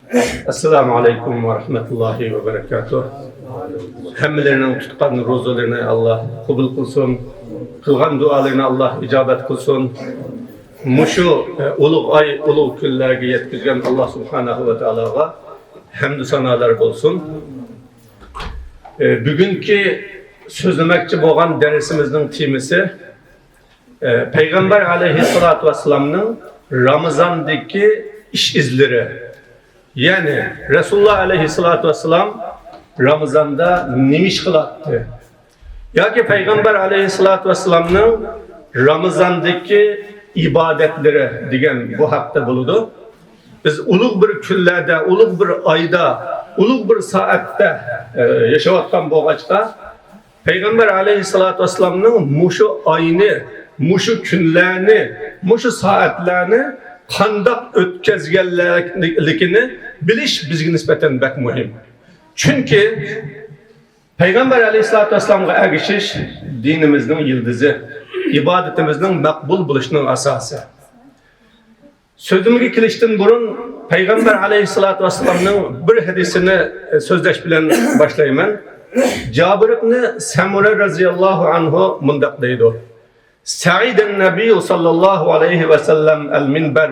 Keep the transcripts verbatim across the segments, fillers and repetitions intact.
ئەسسالامۇ ئەلەيكۇم ۋە رەھمەتۇللاھى ۋە بەرەكاتۇھ. ھەممىلىرىنىڭ تۇتقان روزىلىرىنى ئاللا قوبۇل قىلسۇن. قىلغان دۇئالىرىنى ئاللا ئىجابەت قىلسۇن. مۇشۇ، ئە، ئۇلۇغ ئاي، ئۇلۇغ كۈنلەرگە يەتكۈزگەن ئاللا سۇبھانەھۇ ۋە تائالاغا ھەمدۇ سانالار بولسۇن. ئە، بۈگۈنكى سۆزلىمەكچى بولغان دەرسىمىزنىڭ تېمىسى، ئە، پەيغەمبەر ئەلەيھىسسالاتۇ ۋەسسالامنىڭ رامىزاندىكى ئىش ئىزلىرى. يەنى رەسۇلۇللا ئەلەيھىسسالاتۇ ۋەسسالام رامىزاندا نېمە ئىش قىلاتتى؟ ياكى پەيغەمبەر ئەلەيھىسسالاتۇ ۋەسسالامنىڭ رامىزاندىكى ئىبادەتلىرى دېگەن بۇ ھەقتە بولىدۇ. بىز ئۇلۇغ بىر كۈنلەردە، ئۇلۇغ بىر ئايدا، ئۇلۇغ بىر سائەتتە، ئە، ياشاۋاتقان بولغاچقا، پەيغەمبەر ئەلەيھىسسالاتۇ ۋەسسالامنىڭ مۇشۇ ئاينى، مۇشۇ كۈنلەرنى، مۇشۇ سائەتلەرنى قانداق ئۆتكۈزگەنلىكىنى بىلىش بىزگە نىسبەتەن بەك مۇھىم. چۈنكى پەيغەمبەر ئەلەيھىسسالاتۇ ۋەسسالامغا ئەگىشىش دىنىمىزنىڭ يىلتىزى، ئىبادىتىمىزنىڭ مەقبۇل بولۇشىنىڭ ئاساسى. سۆزۈمگە كېلىشتىن بۇرۇن، پەيغەمبەر ئەلەيھىسسالاتۇ ۋەسسالامنىڭ بىر ھەدىسىنى، ئە، سۆزلەش بىلەن باشلايمەن. جابىر ئىبنى سەمۇرە رەزىياللاھۇ ئەنھۇ مۇنداق دەيدۇ: سەئىدەن نەبىييۇ ساللاللاھۇ ئەلەيھى ۋەسەللەم ئەل مىنبەر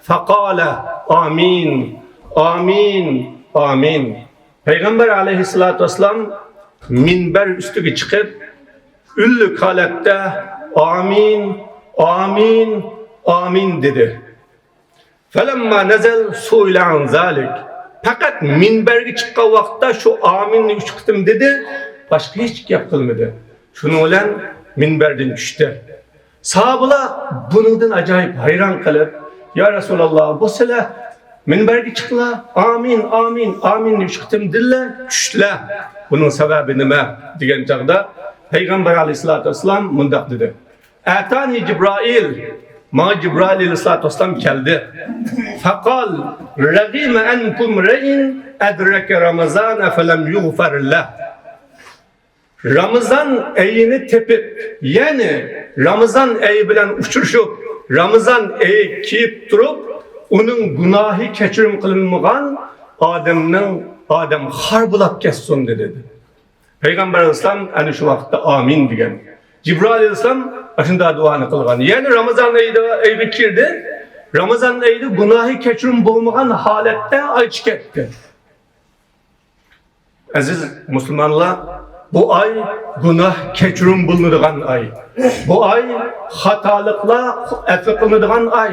فەقالە: ئامىن، ئامىن، ئامىن. پەيغەمبەر ئەلەيھىسسالاتۇ ۋەسسالام مىنبەر ئۈستىگە چىقىپ، ئۈنلۈك ھالەتتە: ئامىن، ئامىن، ئامىن، دېدى. فەلەمما نەزەل سۇئىلە ئەن زالىك. پەقەت مىنبەرگە چىققان ۋاقىتتا شۇ ئامىننى ئۈچ قېتىم دېدى، باشقا ھېچ گەپ قىلمىدى. شۇنىڭ بىلەن مىنبەردىن چۈشتى. ساھابىلار بۇنىڭدىن ئاجايىپ ھەيران قېلىپ: يا رەسۇلاللا، بۇ سىلەر مىنبەرگە چىقتىلا، ئامىن، ئامىن، ئامىننى ئۈچ قېتىم دېدىلە، چۈشتىلە. بۇنىڭ سەۋەبى نېمە؟ دېگەن چاغدا پەيغەمبەر ئەلەيھىسسالاتۇ ۋەسسالام مۇنداق دېدى: ئەتانى جىبرائىل، ماڭا جىبرائىل ئەلەيھىسسالاتۇ ۋەسسالام كەلدى. فەقال: رەغىمە ئەنفۇ ئىمرەئىن ئەدرەكە رامازانە فەلەم يۇغفەر لەھ. رامىزان ئېيىنى تېپىپ، يەنى رامىزان ئېيى بىلەن ئۇچرىشىپ، رامىزان ئېيى كېلىپ تۇرۇپ، ئۇنىڭ گۇناھى كەچۈرۈم قىلىنمىغان ئادەمنىڭ، ئادەم خار بولاپ كەتسۇن، دېدى. پەيغەمبەر ئەلەيھىسسالام ئەنە شۇ ۋاقىتتا ئامىن دېگەن. جىبرائىل ئەلەيھىسسالام ئاشۇنداق دۇئانى قىلغان. يەنى رامىزان ئېيىدا، ئېيىغا كىردى. رامىزان ئېيىدا گۇناھى كەچۈرۈم بولمىغان ھالەتتە ئاچ كەتتى. ئەزىز مۇسۇلمانلار، بۇ ئاي گۇناھ كەچۈرۈم بولۇنىدىغان ئاي. بۇ ئاي خاتالىقلار ئەپۇ قىلىنىدىغان ئاي.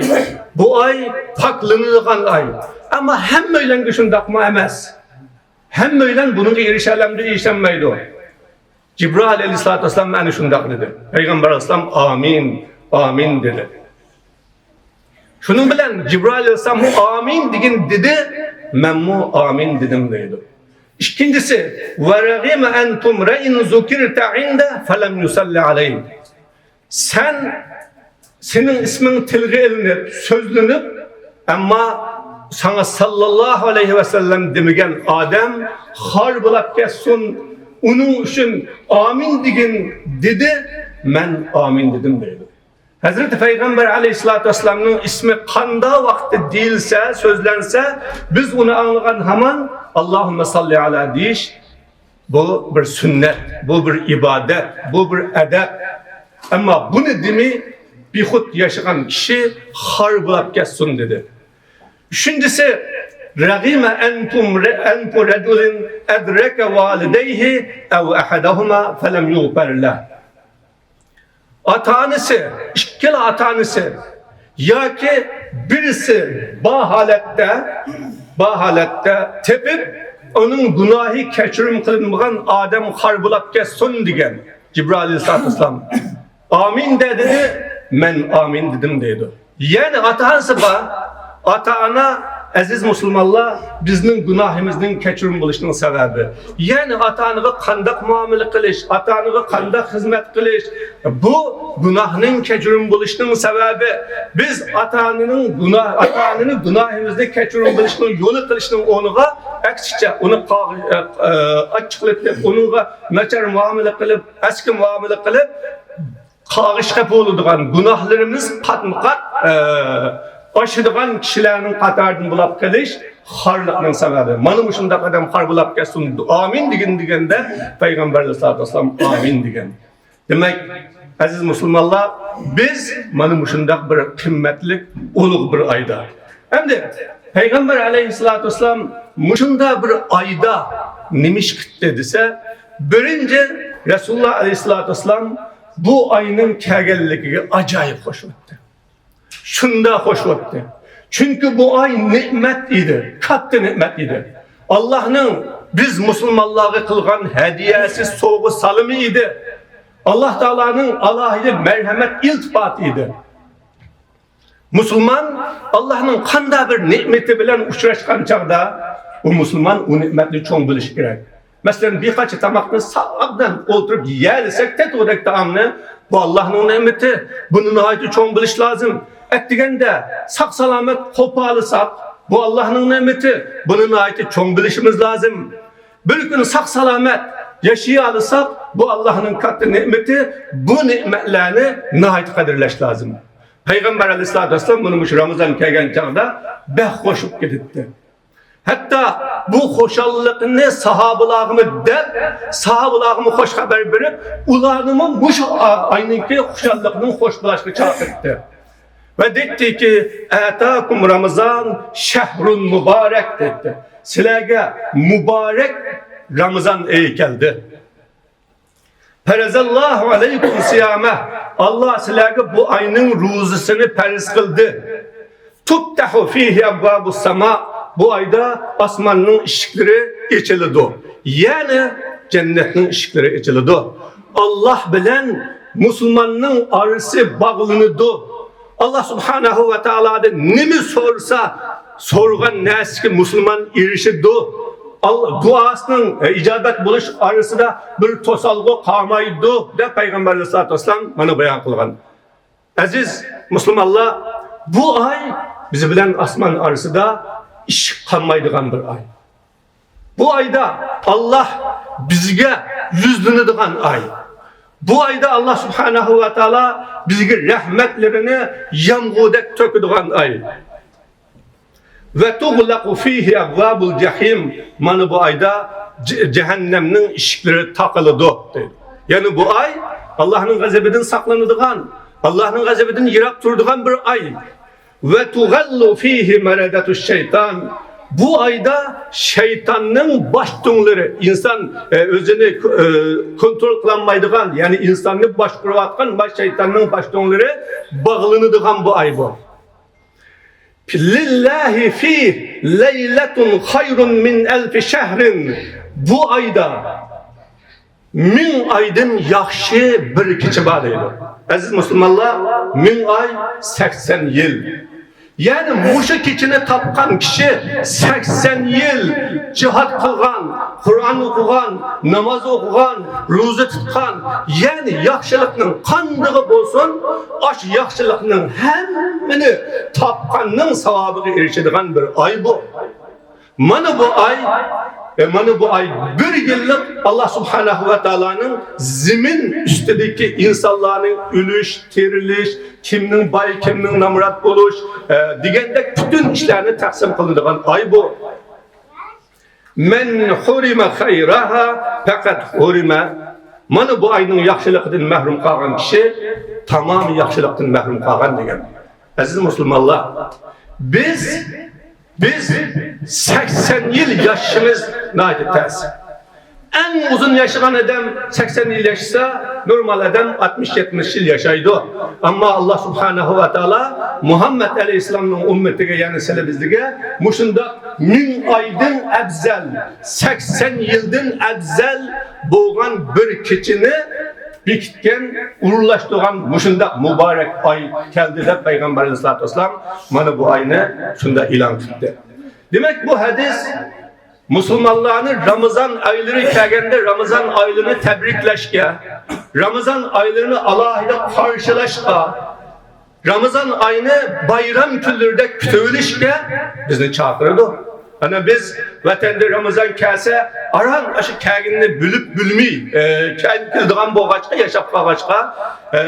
بۇ ئاي پاكلىنىدىغان ئاي. ئەمما ھەممەيلەنگە شۇنداقمۇ ئەمەس. ھەممەيلەن بۇنىڭغا ئېرىشەلەمدۇ، ئېرىشەلمەيدۇ. جىبرائىل ئەلەيھىسسالاتۇ ۋەسسالام ئەنە شۇنداق دېدى. پەيغەمبەر ئەلەيھىسسالام ئامىن، ئامىن دېدى. شۇنىڭ بىلەن جىبرائىل ئەلەيھىسسالام ئامىن دېگىن دېدى، مەنمۇ ئامىن دېدىم دەيدۇ. ئىككىنچىسى، ۋە رەغىمە ئەنفۇ ئىمرەئىن زۇكىرتە ئىندە فەلەم يۇسەللى ئەلەيھ. سەن، سېنىڭ ئىسمىڭ تىلغا ئېلىنىپ، سۆزلىنىپ، ئەمما ساڭا ساللاللاھۇ ئەلەيھى ۋەسەللەم دېمىگەن ئادەم خار بولاپ كەتسۇن، ئۇنىڭ ئۈچۈن ئامىن دېگىن دېدى، مەن ئامىن دېدىم دەيدۇ. ھەزرىتى پەيغەمبەر ئەلەيھىسسالاتۇ ۋەسسالامنىڭ ئىسمى قانداق ۋاقىتتا دېيىلسە، سۆزلەنسە، بىز ئۇنى ئاڭلىغان ھامان، ئاللاھۇممە ساللى ئەلا دېيىش، بۇ بىر سۈننەت، بۇ بىر ئىبادەت، بۇ بىر ئەدەپ. ئەمما بۇنى دېمەي، بىخۇد ياشىغان كىشى خار بولاپ كەتسۇن دېدى. ئۈچىنچىسى، رەغىمە ئەنفۇ، ئەنفۇ رەجۇلىن ئەدرەكە ۋالىدەيھى ئەۋ ئەھەدەھۇما فەلەم يۇغفەر لەھ. ئاتا-ئانىسى، ئىككىلا ئاتا-ئانىسى ياكى بىرسى بار ھالەتتە، بار ھالەتتە تېپىپ، ئۇنىڭ گۇناھى كەچۈرۈم قىلىنمىغان ئادەم خار بولاپ كەتسۇن دېگەن جىبرائىل ئەلەيھىسسالاتۇ ۋەسسالام. ئامىن دە دېدى، مەن ئامىن دېدىم دەيدۇ. يەنى ئاتا-ئانىسى بار. ئاتا-ئانا، ئەزىز مۇسۇلمانلار، بىزنىڭ گۇناھىمىزنىڭ كەچۈرۈم بولۇشنىڭ سەۋەبى. يەنى ئاتا-ئانىغا قانداق مۇئامىلە قىلىش، ئاتا-ئانىغا قانداق خىزمەت قىلىش، بۇ گۇناھنىڭ كەچۈرۈم بولۇشنىڭ سەۋەبى. بىز ئاتا-ئانىنىڭ گۇناھ، ئاتا-ئانىنى گۇناھىمىزنى كەچۈرۈم بولۇشنىڭ يولى قىلىشنىڭ ئورنىغا، ئاكسىچە ئۇنى قاغ-، ئە، ئە، ئاچچىقلىتىپ، ئۇنىڭغا ناچار مۇئامىلە قىلىپ، ئەسكى مۇئامىلە قىلىپ، قاغىشقا بولىدىغان گۇناھلىرىمىز قاتمۇ قات، ئە، ئاشىدىغان كىشىلەرنىڭ قاتارىدىن بولاپ قېلىش خارلىقنىڭ سەۋەبى. مانا مۇشۇنداق ئادەم خار بولاپ كەتسۇن، ئامىن دېگىن، دېگەندە پەيغەمبەر ئەلەيھىسسالاتۇ ۋەسسالام ئامىن دېگەن. دېمەك، ئەزىز مۇسۇلمانلار، بىز مانا مۇشۇنداق بىر قىممەتلىك، ئۇلۇغ بىر ئايدا. ئەمدى پەيغەمبەر ئەلەيھىسسالاتۇ ۋەسسالام مۇشۇنداق بىر ئايدا نېمە ئىش قىلدى دېسە، بىرىنچى، رەسۇلۇللا ئەلەيھىسسالاتۇ ۋەسسالام بۇ ئاينىڭ كەلگەنلىكىگە ئاجايىپ خوش بوپتۇ. شۇنداق خوش بوپتۇ. چۈنكى بۇ ئاي نېمەت ئىدى، كاتتا نېمەت ئىدى. ئاللاھنىڭ بىز مۇسۇلمانلارغا قىلغان ھەدىيەسى، سوۋغا سالىمى ئىدى. ئاللاھ تائالانىڭ ئالاھىدە مەرھەمەت ئىلتىپاتى ئىدى. مۇسۇلمان ئاللاھنىڭ قانداق بىر نېمىتى بىلەن ئۇچراشقان چاغدا، ئۇ مۇسۇلمان ئۇ نېمەتنى چوڭ بىلىشى كېرەك. مەسىلەن، بىر قاچا تاماقنى ساغدام ئولتۇرۇپ يېيەلىسەك، تەتۈگۈدەك تائامنى، بۇ ئاللاھنىڭ نېمىتى، بۇنى ناھايىتى چوڭ بىلىش لازىم. ئەتىگەندە ساق-سالامەت قوپالىساق، بۇ ئاللاھنىڭ نېمىتى، بۇنى ناھايىتى چوڭ بىلىشىمىز لازىم. بىر كۈن ساق-سالامەت ياشىيالىساق، بۇ ئاللاھنىڭ كاتتا نېمىتى، بۇ نېمەتلەرنى ناھايىتى قەدىرلەش لازىم. پەيغەمبەر ئەلەيھىسسالاتۇ ۋەسسالام مۇنۇ مۇشۇ رامىزان كەلگەن چاغدا بەك خوش بولۇپ كېتەتتى. ھەتتا بۇ خۇشاللىقنى ساھابىلارغىمۇ دەپ، ساھابىلارغىمۇ خوش خەۋەر بېرىپ، ئۇلارنىمۇ مۇشۇ ئا-، ئاينىڭكى خۇشاللىقىنىڭ خوش بولۇشىغا چاقىرتتى. ۋە دېيتتىكى، «ئەتاكۇم رامىزان شەھرۇن مۇبارەك» دەيتتى. سىلەرگە مۇبارەك رامىزان ئېيى كەلدى. «پەرەزەللاھۇ ئەلەيكۇم سىيامەھ». ئاللاھ سىلەرگە بۇ ئاينىڭ روزىسىنى پەرز قىلدى. «تۇپتەھۇ فىھى ئەبۋابۇس ساما». بۇ ئايدا ئاسماننىڭ ئىشىكلىرى ئېچىلىدۇ. يەنى جەننەتنىڭ ئىشىكلىرى ئېچىلىدۇ. ئاللاھ بىلەن مۇسۇلماننىڭ ئارىسى باغلىنىدۇ. ئاللاھ سۇبھانەھۇ ۋە تائالادىن نېمە سورىسا، سورىغان نەرسىگە مۇسۇلمان ئېرىشىدۇ. ئال-، دۇئاسىنىڭ، ئە، ئىجابەت بولۇش ئارىسىدا بىر توسالغۇ قالمايدۇ، دەپ پەيغەمبەر ئەلەيھىسسالاتۇ ۋەسسالام مانا بايان قىلغان. ئەزىز مۇسۇلمانلار، بۇ ئاي بىز بىلەن ئاسمان ئارىسىدا ئىشىك قالمايدىغان بىر ئاي. بۇ ئايدا ئاللاھ بىزگە يۈزلىنىدىغان ئاي. بۇ ئايدا ئاللاھ سۇبھانەھۇ ۋە تائالا بىزگە رەھمەتلىرىنى يامغۇردەك تۆكىدىغان ئاي. «ۋە تۇغلەقۇ فىھى ئەبۋابۇل جەھىم». مانا بۇ ئايدا جە-، جەھەننەمنىڭ ئىشىكلىرى تاقىلىدۇ، دەيدۇ. يەنى بۇ ئاي ئاللاھنىڭ غەزىپىدىن ساقلىنىدىغان، ئاللاھنىڭ غەزىپىدىن يىراق تۇرىدىغان بىر ئاي. «ۋە تۇغەللۇ فىھى مەرەدەتۇش شەيتان». بۇ ئايدا شەيتاننىڭ باش تۇڭلىرى، ئىنسان، ئە، ئۆزىنى، ئە، كونترول قىلالمايدىغان، يەنى ئىنساننى باشقۇرۇۋاتقان باش شەيتاننىڭ باش تۇڭلىرى باغلىنىدىغان بۇ ئاي بۇ. «لىللاھى فىھ لەيلەتۇن خەيرۇن مىن ئەلفى شەھرىن». بۇ ئايدا مىڭ ئايدىن ياخشى بىر كېچە بار دەيدۇ. ئەزىز مۇسۇلمانلار، مىڭ ئاي سەكسەن يىل. يەنى مۇشۇ كېچىنى تاپقان كىشى سەكسەن يىل جىھاد قىلغان، قۇرئان ئوقۇغان، ناماز ئوقۇغان، روزا تۇتقان، يەنى ياخشىلىقنىڭ قاندىقى بولسۇن، ئاشۇ ياخشىلىقنىڭ ھەممىنى تاپقاننىڭ ساۋابىغا ئېرىشىدىغان بىر ئاي بۇ. مانا بۇ ئاي، ئە، مانا بۇ ئاي بىر يىللىق ئاللاھ سۇبھانەھۇ ۋە تائالانىڭ زېمىن ئۈستىدىكى ئىنسانلارنىڭ ئۆلۈش، تىرىلىش، كىمنىڭ باي، كىمنىڭ نامرات بولۇش، ئە، دېگەندەك پۈتۈن ئىشلارنى تەقسىم قىلىنىدىغان ئاي بۇ. «مەن ھۇرىمە خەيراھا پەقەد ھۇرىمە». مانا بۇ ئاينىڭ ياخشىلىقىدىن مەھرۇم قالغان كىشى تامامى ياخشىلىقتىن مەھرۇم قالغان دېگەن. ئەزىز مۇسۇلمانلار، بىز، بىز سەكسەن يىل ياشىشىمىز ناھايىتى تەس. ئەڭ ئۇزۇن ياشىغان ئادەم سەكسەن يىل ياشىسا، نورمال ئادەم ئاتمىش يەتمىش يىل ياشايدۇ. ئەمما ئاللاھ سۇبھانەھۇ ۋە تائالا مۇھەممەد ئەلەيھىسسالامنىڭ ئۈممىتىگە، يەنى سىلە بىزگە مۇشۇنداق مىڭ ئايدىن ئەۋزەل سەكسەن يىلدىن ئەۋزەل بولغان بىر كېچىنى بېكىتكەن، ئورۇنلاشتۇرغان مۇشۇنداق مۇبارەك ئاي كەلدى دەپ پەيغەمبەر ئەلەيھىسسالاتۇ ۋەسسالام مانا بۇ ئاينى شۇنداق ئېلان قىلدى. دېمەك، بۇ ھەدىس مۇسۇلمانلارنى رامىزان ئايلىرى كەلگەندە رامىزان ئايلىرىنى تەبرىكلەشكە، رامىزان ئايلىرىنى ئالاھىدە قارشىلاشقا، رامىزان ئاينى بايرام كۈنلىرىدەك كۈتۈۋېلىشكە بىزنى چاقىرىدۇ. ئانا بىز ۋەتەندە رامىزان كەلسە، ئاران ئاشۇ كەلگىنىنى بىلىپ بىلمەي، ئە، كەلگەن كېلىدىغان بولغاچقا، ياشاپ قالغاچقا، ئە،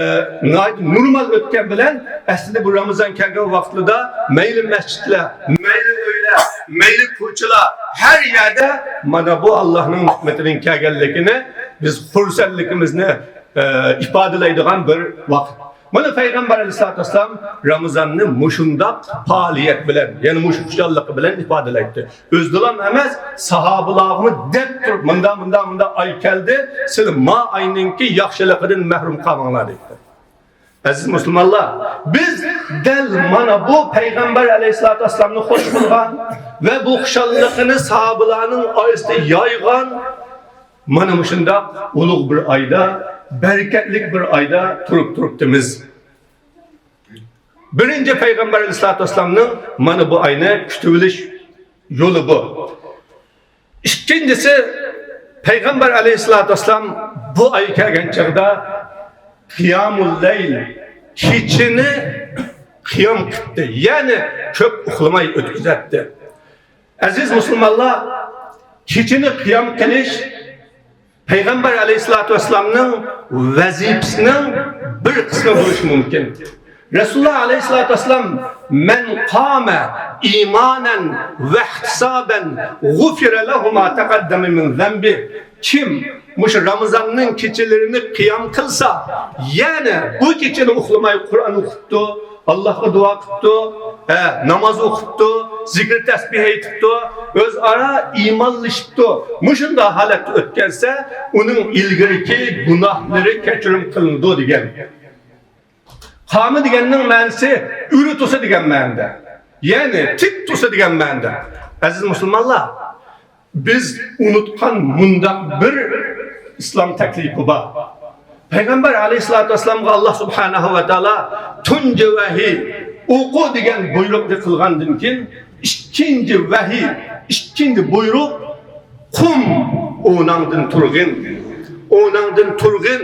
ناھايىتى نورمال ئۆتكەن بىلەن، ئەسلىدە بۇ رامىزان كەلگەن ۋاقتىدا مەيلى مەسچىتلەر، مەيلى ئۆيلەر، مەيلى كوچىلار، ھەر يەردە مانا بۇ ئاللاھنىڭ نېمىتىنىڭ كەلگەنلىكىنى بىز خۇرسەنلىكىمىزنى ئە، ئىپادىلەيدىغان بىر ۋاقىت. مانا پەيغەمبەر ئەلەيھىسسالاتۇ ۋەسسالام رامىزاننى مۇشۇنداق پائالىيەت بىلەن، يەنى مۇشۇ خۇشاللىقى بىلەن ئىپادىلەيتتى. ئۆزىدىلام ئەمەس، ساھابىلارغىمۇ دەپ تۇرۇپ، مۇندا، مۇندا، مۇندا ئاي كەلدى، سىلەر ما ئاينىڭكى ياخشىلىقىدىن مەھرۇم قالماڭلار دەيتتى. ئەزىز مۇسۇلمانلار، بىز دەل مانا بۇ پەيغەمبەر ئەلەيھىسسالاتۇ ۋەسسالامنى خوش قىلغان ۋە بۇ خۇشاللىقىنى ساھابىلارنىڭ ئارىسىدا يايغان مانا مۇشۇنداق ئۇلۇغ بىر ئايدا، بەرىكەتلىك بىر ئايدا تۇرۇپ تۇرۇپتىمىز. بىرىنچى، پەيغەمبەر ئەلەيھىسسالاتۇ ۋەسسالامنىڭ مانا بۇ ئاينى كۈتۈۋېلىش يولى بۇ. ئىككىنچىسى، پەيغەمبەر ئەلەيھىسسالاتۇ ۋەسسالام بۇ ئاي كەلگەن چاغدا قىيامۇل لەيل، كېچىنى قىيام قىپتى، يەنى كۆپ ئۇخلىماي ئۆتكۈزەتتى. ئەزىز مۇسۇلمانلار، كېچىنى قىيام قىلىش پەيغەمبەر ئەلەيھىسسالاتۇ ۋەسسالامنىڭ ۋەزىپىسىنىڭ بىر قىسمى بولۇشى مۇمكىن. رەسۇلۇللا ئەلەيھىسسالاتۇ ۋەسسالام، مەن قامە ئىمانەن ۋەھتىسابەن غۇفىرە لەھۇ ما تەقەددەمە مىن زەنبى. كىم مۇشۇ رامىزاننىڭ كېچىلىرىنى قىيام قىلسا، يەنى بۇ كېچىنى ئۇخلىماي قۇرئان ئوقۇپتۇ، ئاللاھقا دۇئا قىپتۇ، ھە، ناماز ئوقۇپتۇ، زىكىر تەسبىھ ئېيتىپتۇ، ئۆزئارا ئىمانلىشىپتۇ. مۇشۇنداق ھالەتتە ئۆتكەنسە، ئۇنىڭ ئىلگىرىكى گۇناھلىرى كەچۈرۈم قىلىنىدۇ دېگەن. قامە دېگەننىڭ مەنىسى ئۆرە تۇرسا دېگەن مەنىدە. يەنى تىك تۇرسا دېگەن مەنىدە. ئەزىز مۇسۇلمانلار، بىز ئۇنتقان مۇنداق بىر ئىسلام تەكلىپى بار. پەيغەمبەر ئەلەيھىسسالاتۇ ۋەسسالامغا ئاللاھ سۇبھانەھۇ ۋە تائالا تۇنجى ۋەھىي ئوقۇ دېگەن بۇيرۇقنى قىلغاندىن كېيىن، ئىككىنچى ۋەھىي، ئىككىنچى بۇيرۇق، قۇم، ئورنۇڭدىن تۇرغىن، ئورنۇڭدىن تۇرغىن.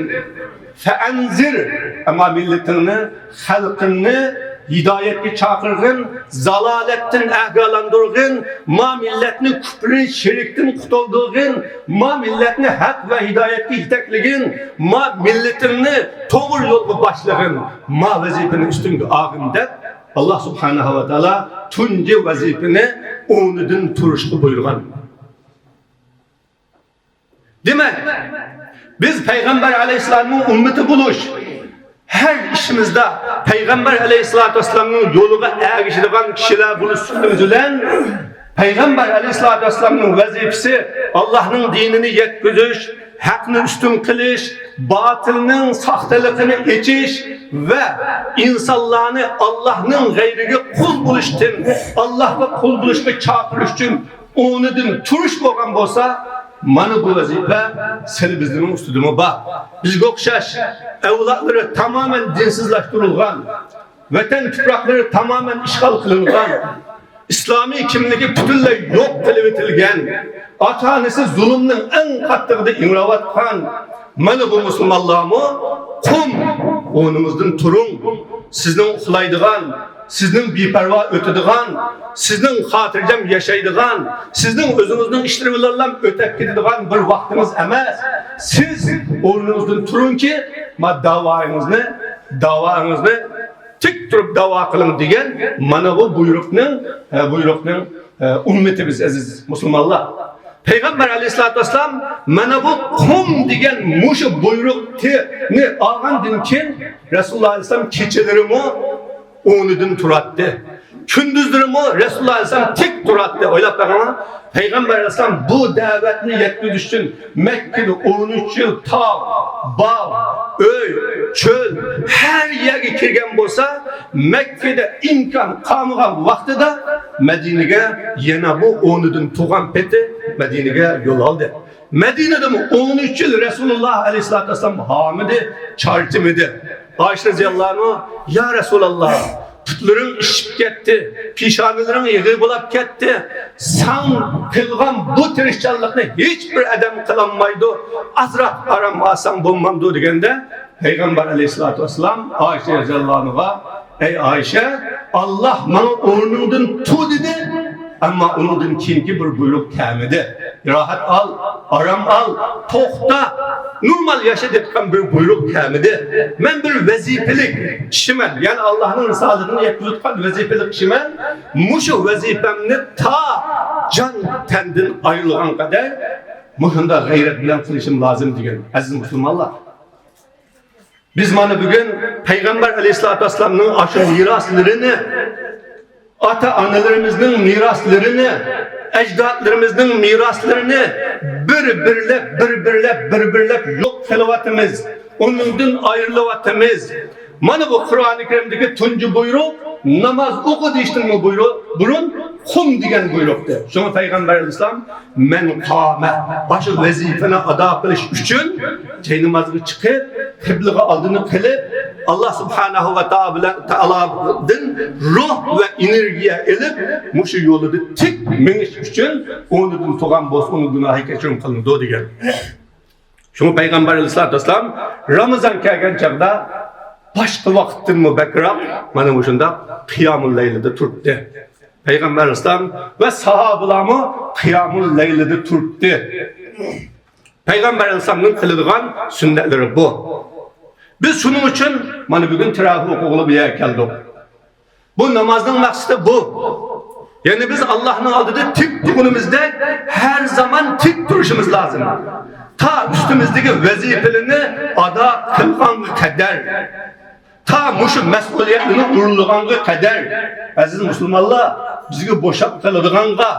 فەئەنزىر، ئەمما مىللىتىڭنى، خەلقىڭنى ھىدايەتكە چاقىرغىن، زالالەتتىن ئاگاھلاندۇرغىن، ما مىللەتنى كۇپرى شىركتىن قۇتۇلدۇرغىن، ما مىللەتنى ھەق ۋە ھىدايەتكە يېتەكلىگىن، ما مىللىتىڭنى توغرا يولغا باشلىغىن، ما ۋەزىپىنى ئۈستۈڭگە ئالغىن دەپ، ئاللاھ سۇبھانەھۇ ۋە تائالا تۇنجى ۋەزىپىنى ئورنىدىن تۇرۇشقا بۇيرۇغان. دېمەك، بىز پەيغەمبەر ئەلەيھىسسالامنىڭ ئۈممىتى بولۇش، ھەر ئىشىمىزدا پەيغەمبەر ئەلەيھىسسالاتۇ ۋەسسالامنىڭ يولىغا ئەگىشىدىغان كىشىلەر بولۇش سۈپىتىمىز بىلەن، پەيغەمبەر ئەلەيھىسسالاتۇ ۋەسسالامنىڭ ۋەزىپىسى ئاللاھنىڭ دىنىنى يەتكۈزۈش، ھەقنى ئۈستۈن قىلىش، باتىلنىڭ ساختىلىقىنى ئېچىش ۋە ئىنسانلارنى ئاللاھنىڭ غەيرىگە قۇل بولۇشتىن، ئاللاھقا قۇل بولۇشقا چاقىرىش ئۈچۈن ئورنىدىن تۇرۇش بولغان بولسا، مانا بۇ ۋەزىپە سىلى بىزنىڭ ئۈستىدىمۇ بار. بىزگە ئوخشاش ئەۋلادلىرى تامامەن دىنسىزلاشتۇرۇلغان، ۋەتەن تۇپراقلىرى تامامەن ئىشغال قىلىنغان، ئىسلامىي كىملىكى پۈتۈنلەي يوق قىلىۋېتىلگەن، ئاتا-ئانىسى زۇلۇمنىڭ ئەڭ قاتتىقىدا ئىڭراۋاتقان مانا بۇ مۇسۇلمانلارمۇ، قۇم، ئورنىڭىزدىن تۇرۇڭ، سىزنىڭ ئۇخلايدىغان، سىزنىڭ بىپەرۋا ئۆتىدىغان، سىزنىڭ خاتىرجەم ياشايدىغان، سىزنىڭ ئۆزىڭىزنىڭ ئىشلىرى بىلەنلا ئۆتەپ كېتىدىغان بىر ۋاقتىڭىز ئەمەس. سىز ئورنىڭىزدىن تۇرۇڭكى، ما داۋاڭىزنى، داۋاڭىزنى تىك تۇرۇپ داۋا قىلىڭ دېگەن مانا بۇ بۇيرۇقنىڭ، ئە، بۇيرۇقنىڭ، ئە، ئۈممىتى بىز، ئەزىز مۇسۇلمانلار. پەيغەمبەر ئەلەيھىسسالاتۇ ۋەسسالام مانا بۇ قۇم دېگەن مۇشۇ بۇيرۇقنى ئالغاندىن كېيىن، رەسۇلۇللا ئەلەيھىسسالام كېچىلىرىمۇ ئورنىدىن تۇراتتى. كۈندۈزلىرىمۇ رەسۇلۇللا ئەلەيھىسسالام تىك تۇراتتى. ئويلاپ بېقىڭلار، پەيغەمبەر ئەلەيھىسسالام بۇ دەۋەتنى يەتكۈزۈش ئۈچۈن مەككىدە ئون ئۈچ يىل تاغ، باغ، ئۆي، چۆل، ھەر يەرگە كىرگەن بولسا، مەككىدە ئىمكان قالمىغان ۋاقتىدا مەدىنىگە يەنە بۇ ئورنىدىن تۇرغان پېتى مەدىنىگە يول ئالدى. مەدىنىدىمۇ ئون ئۈچ يىل رەسۇلۇللا ئەلەيھىسسالاتۇ ۋەسسالام ھامىدى، چارچىمىدى. ئائىشە رەزىياللاھۇ ئەنھا، يا رەسۇلاللا، پۇتلىرىڭ ئىششىپ كەتتى، پېشانىلىرىڭ يېغى بولاپ كەتتى. سەن قىلغان بۇ تىرىشچانلىقنى ھېچبىر ئادەم قىلالمايدۇ. ئازراق ئارام ئالساڭ بولمامدۇ دېگەندە، پەيغەمبەر ئەلەيھىسسالاتۇ ۋەسسالام ئائىشە رەزىياللاھۇ ئەنھاغا، ئەي ئائىشە، ئاللاھ ماڭا ئورنۇڭدىن تۇر دېدى. ئەمما ئۇنىڭدىن كېيىنكى بىر بۇيرۇق كەلمىدى. راھەت ئال، ئارام ئال، توختا، نورمال ياشا دەيدىغان بىر بۇيرۇق كەلمىدى. مەن بىر ۋەزىپىلىك كىشىمەن، يەنى ئاللانىڭ رىسالىتىنى يەتكۈزۈۋاتقان ۋەزىپىلىك كىشىمەن. مۇشۇ ۋەزىپەمنى تا جان تەندىن ئايرىلغان قەدەر مۇشۇنداق غەيرەت بىلەن قىلىشىم لازىم دېگەن. ئەزىز مۇسۇلمانلار، بىز مانا بۈگۈن پەيغەمبەر ئەلەيھىسسالاتۇ ۋەسسالامنىڭ ئاشۇ مىراسلىرىنى، ئاتا-ئانىلىرىمىزنىڭ مىراسلىرىنى، ئەجدادلىرىمىزنىڭ مىراسلىرىنى بىر-بىرلەپ، بىر-بىرلەپ، بىر-بىرلەپ يوق قىلىۋاتىمىز. ئۇنىڭدىن ئايرىلىۋاتىمىز. مانا بۇ قۇرئانى كەرىمدىكى تۇنجى بۇيرۇق، ناماز ئوقۇ دېيىشتىنمۇ بۇيرۇق، بۇرۇن قۇم دېگەن بۇيرۇقتى. شۇڭا پەيغەمبەر ئەلەيھىسسالام مەن قامە، ئاشۇ ۋەزىپىنى ئادا قىلىش ئۈچۈن جاينامازغا چىقىپ، قىبلىغا ئالدىنى قىلىپ، ئاللا سۇبھانەھۇ ۋە تائالادىن روھ ۋە ئېنېرگىيە ئېلىپ، مۇشۇ يولىدا تىك مېڭىش ئۈچۈن ئورنىدىن تۇرغان بولسا، ئۇنىڭ گۇناھى كەچۈرۈم قىلىنىدۇ دېگەن. شۇڭا پەيغەمبەر ئەلەيھىسسالاتۇ ۋەسسالام رامىزان كەلگەن چاغدا باشقا ۋاقىتتىنمۇ بەكرەك مانا مۇشۇنداق قىيامۇل لەيلىدە تۇرۇپتى. پەيغەمبەر ئەلەيھىسسالام ۋە ساھابىلارمۇ قىيامۇل لەيلىدە تۇرۇپتى. پەيغەمبەر ئەلەيھىسسالامنىڭ قىلىدىغان سۈننەتلىرى بۇ. بىز شۇنىڭ ئۈچۈن مانا بۈگۈن تىراۋىھ ئوقۇغىلى بۇ يەرگە كەلدۇق. بۇ نامازنىڭ مەقسىتى بۇ. يەنى بىز ئاللانىڭ ئالدىدا تىك تۇرغىنىمىزدەك ھەر زامان تىك تۇرۇشىمىز لازىم. تا ئۈستىمىزدىكى ۋەزىپىلىرىنى ئادا قىلغانغا قەدەر. تا مۇشۇ مەسئۇلىيەتنى ئورۇنلىغانغا قەدەر. ئەزىز مۇسۇلمانلار، بىزگە بوشاپ قالىدىغانغا،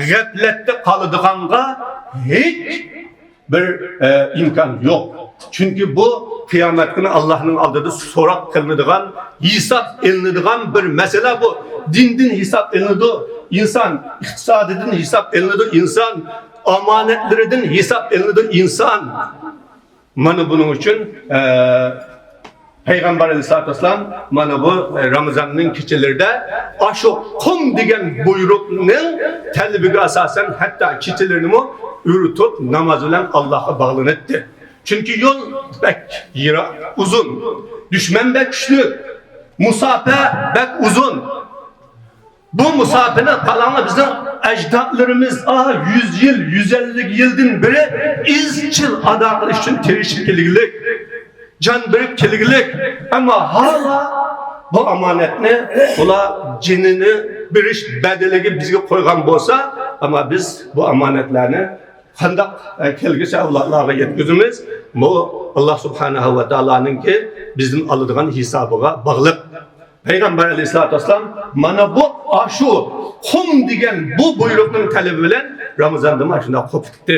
غەپلەتتە قالىدىغانغا ھېچ بىر، ئە، ئىمكان يوق. چۈنكى بۇ قىيامەت كۈنى ئاللانىڭ ئالدىدا سوراق قىلىنىدىغان، ھېساب ئېلىنىدىغان بىر مەسىلە بۇ. دىندىن ھېساب ئېلىنىدۇ ئىنسان، ئىقتىسادىدىن ھېساب ئېلىنىدۇ ئىنسان، ئامانەتلىرىدىن ھېساب ئېلىنىدۇ ئىنسان. مانا بۇنىڭ ئۈچۈن، ئە، پەيغەمبەر ئەلەيھىسسالاتۇ ۋەسسالام مانا بۇ، ئە، رامىزاننىڭ كېچىلىرىدە ئاشۇ قۇم دېگەن بۇيرۇقنىڭ تەلىپىگە ئاساسەن ھەتتا كېچىلىرىنىمۇ ئۆرە تۇرۇپ ناماز بىلەن ئاللاغا باغلىناتتى. چۈنكى يول بەك يىراق، ئۇزۇن، دۈشمەن بەك كۈچلۈك، مۇساپە بەك ئۇزۇن. بۇ مۇساپىنى قاراڭلار، بىزنىڭ ئەجدادلىرىمىز، ئا، يۈز يىل، يۈز ئەللىك يىلدىن بېرى ئىزچىل ئادا قىلىش ئۈچۈن تىرىشىپ كەلگىلىك، جان بېرىپ كەلگىلىك. ئەمما ھالا بۇ ئامانەتنى ئۇلار جېنىنى بېرىش بەدىلىگە بىزگە قويغان بولسا، ئەمما بىز بۇ ئامانەتلەرنى قانداق، ئە، كەلگۈسى ئەۋلادلارغا يەتكۈزىمىز؟ بۇ ئاللا سۇبھانەھۇ ۋە تائالانىڭكى بىزدىن ئالىدىغان ھېسابىغا باغلىق. پەيغەمبەر ئەلەيھىسسالاتۇ ۋەسسالام مانا بۇ ئاشۇ قۇم دېگەن بۇ بۇيرۇقنىڭ تەلىپى بىلەن رامىزاندىن مانا شۇنداق قوپۇپتى.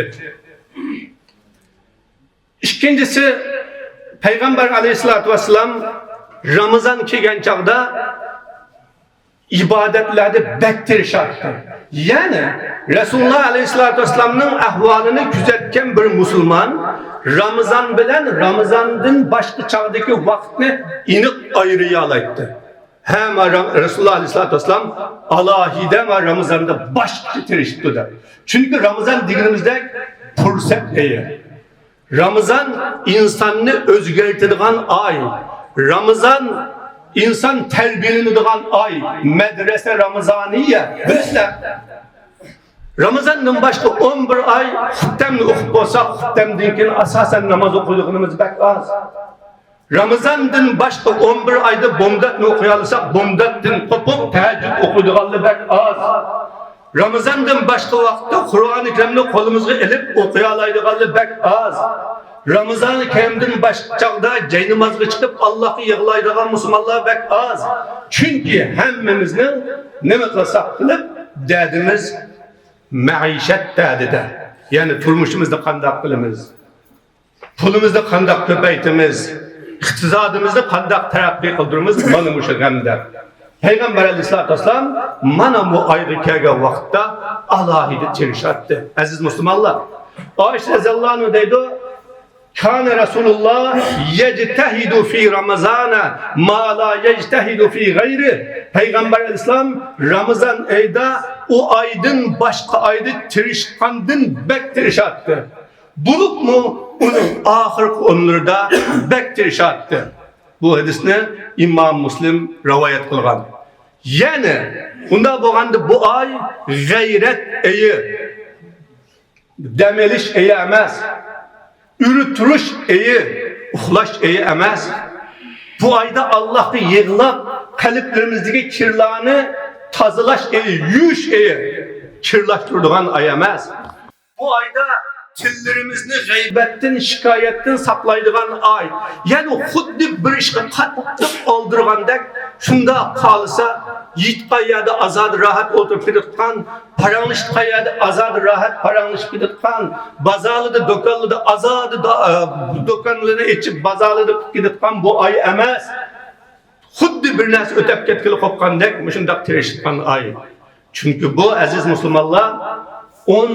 ئىككىنچىسى، پەيغەمبەر ئەلەيھىسسالاتۇ ۋەسسالام رامىزان كەلگەن چاغدا ئىبادەتلەردە بەك تىرىشاتتى. يەنى رەسۇلۇللا ئەلەيھىسسالاتۇ ۋەسسالامنىڭ ئەھۋالىنى كۆزەتكەن بىر مۇسۇلمان رامىزان بىلەن رامىزاندىن باشقا چاغدىكى ۋاقىتنى ئېنىق ئايرىيالايتتى. ھە، ما رام-، رەسۇلۇللا ئەلەيھىسسالاتۇ ۋەسسالام ئالاھىدە ما رامىزاندا باشقىچە تىرىشىپتۇ دەپ. چۈنكى رامىزان دېگىنىمىزدەك پۇرسەت ئېيى. رامىزان ئىنساننى ئۆزگەرتىدىغان ئاي. رامىزان ئىنسان تەربىيەلىنىدىغان ئاي. مەدرەسە رامىزانىيە. بىلىسىلەر. رامىزاندىن باشقا ئون بىر ئاي خۇپتەمنى ئوقۇپ بولساق، خۇپتەمدىن كېيىن ئاساسەن ناماز ئوقۇيدىغىنىمىز بەك ئاز. رامىزاندىن باشقا ئون بىر ئايدا بومداتنى ئوقۇيالىساق، بومداتتىن قوپۇپ تەھەججۇد ئوقۇيدىغانلار بەك ئاز. رامىزاندىن باشقا ۋاقىتتا قۇرئانى كەرىمنى قولىمىزغا ئېلىپ ئوقۇيالايدىغانلار بەك ئاز. رامىزانى كەرىمدىن باشقا چاغدا جاينامازغا چىقىپ ئاللاھقا يىغلايدىغان مۇسۇلمانلار بەك ئاز. چۈنكى ھەممىمىزنىڭ نېمە قىلساق قىلىپ دەردىمىز مەئىشەت دەردىدە. يەنى تۇرمۇشىمىزنى قانداق قىلىمىز؟ پۇلىمىزنى قانداق كۆپەيتىمىز؟ ئىقتىسادىمىزنى قانداق تەرەققىي قىلدۇرىمىز؟ مانا مۇشۇ غەمدە. پەيغەمبەر ئەلەيھىسسالاتۇ ۋەسسالام مانا بۇ ئايغا كەلگەن ۋاقىتتا ئالاھىدە تىرىشاتتى. ئەزىز مۇسۇلمانلار، ئائىشە رەزىياللاھۇ ئەنھا دەيدۇ، كان رسول الله يجتهد في رمضان ما لا يجتهد في غيره. پەيغەمبەر ئەلەيھىسسالام رامىزان ئېيىدا ئۇ ئايدىن باشقا ئايدا تىرىشقاندىن بەك تىرىشاتتى. بولۇپمۇ ئۇنىڭ ئاخىرقى ئونلىرىدا بەك تىرىشاتتى. بۇ ھەدىسنى ئىمام مۇسلىم رىۋايەت قىلغان. يەنى، ئۇنداق بولغاندا بۇ ئاي غەيرەت ئېيى، دەم ئېلىش ئېيى ئەمەس، ئۆرە تۇرۇش ئېيى، ئۇخلاش ئېيى ئەمەس. بۇ ئايدا ئاللاھقا يىغلاپ، قەلبلىرىمىزدىكى كىرلارنى تازىلاش ئېيى، يۇيۇش ئېيى، كىرلاشتۇرىدىغان ئاي ئەمەس. بۇ ئايدا تىللىرىمىزنى غەيبەتتىن، شىكايەتتىن ساقلايدىغان ئاي. يەنى خۇددى بىر ئىشقا قاتتىق ئالدىرىغاندەك، شۇنداق خالىسا، يېتىدىغان يەردە ئازادە راھەت ئولتۇرۇپ كېتىدىغان، پاراڭلىشىدىغان يەردە ئازادە راھەت پاراڭلىشىپ كېتىدىغان، بازارلىدا، دۇكانلىدا ئازادە دا-، ئە، دۇكانلىرىنى ئېچىپ، بازارلىدا قىلىپ كېتىدىغان بۇ ئاي ئەمەس. خۇددى بىر نەرسە ئۆتەپ كەتكىلى قوپقاندەك مۇشۇنداق تىرىشىدىغان ئاي. چۈنكى بۇ، ئەزىز مۇسۇلمانلار، ئون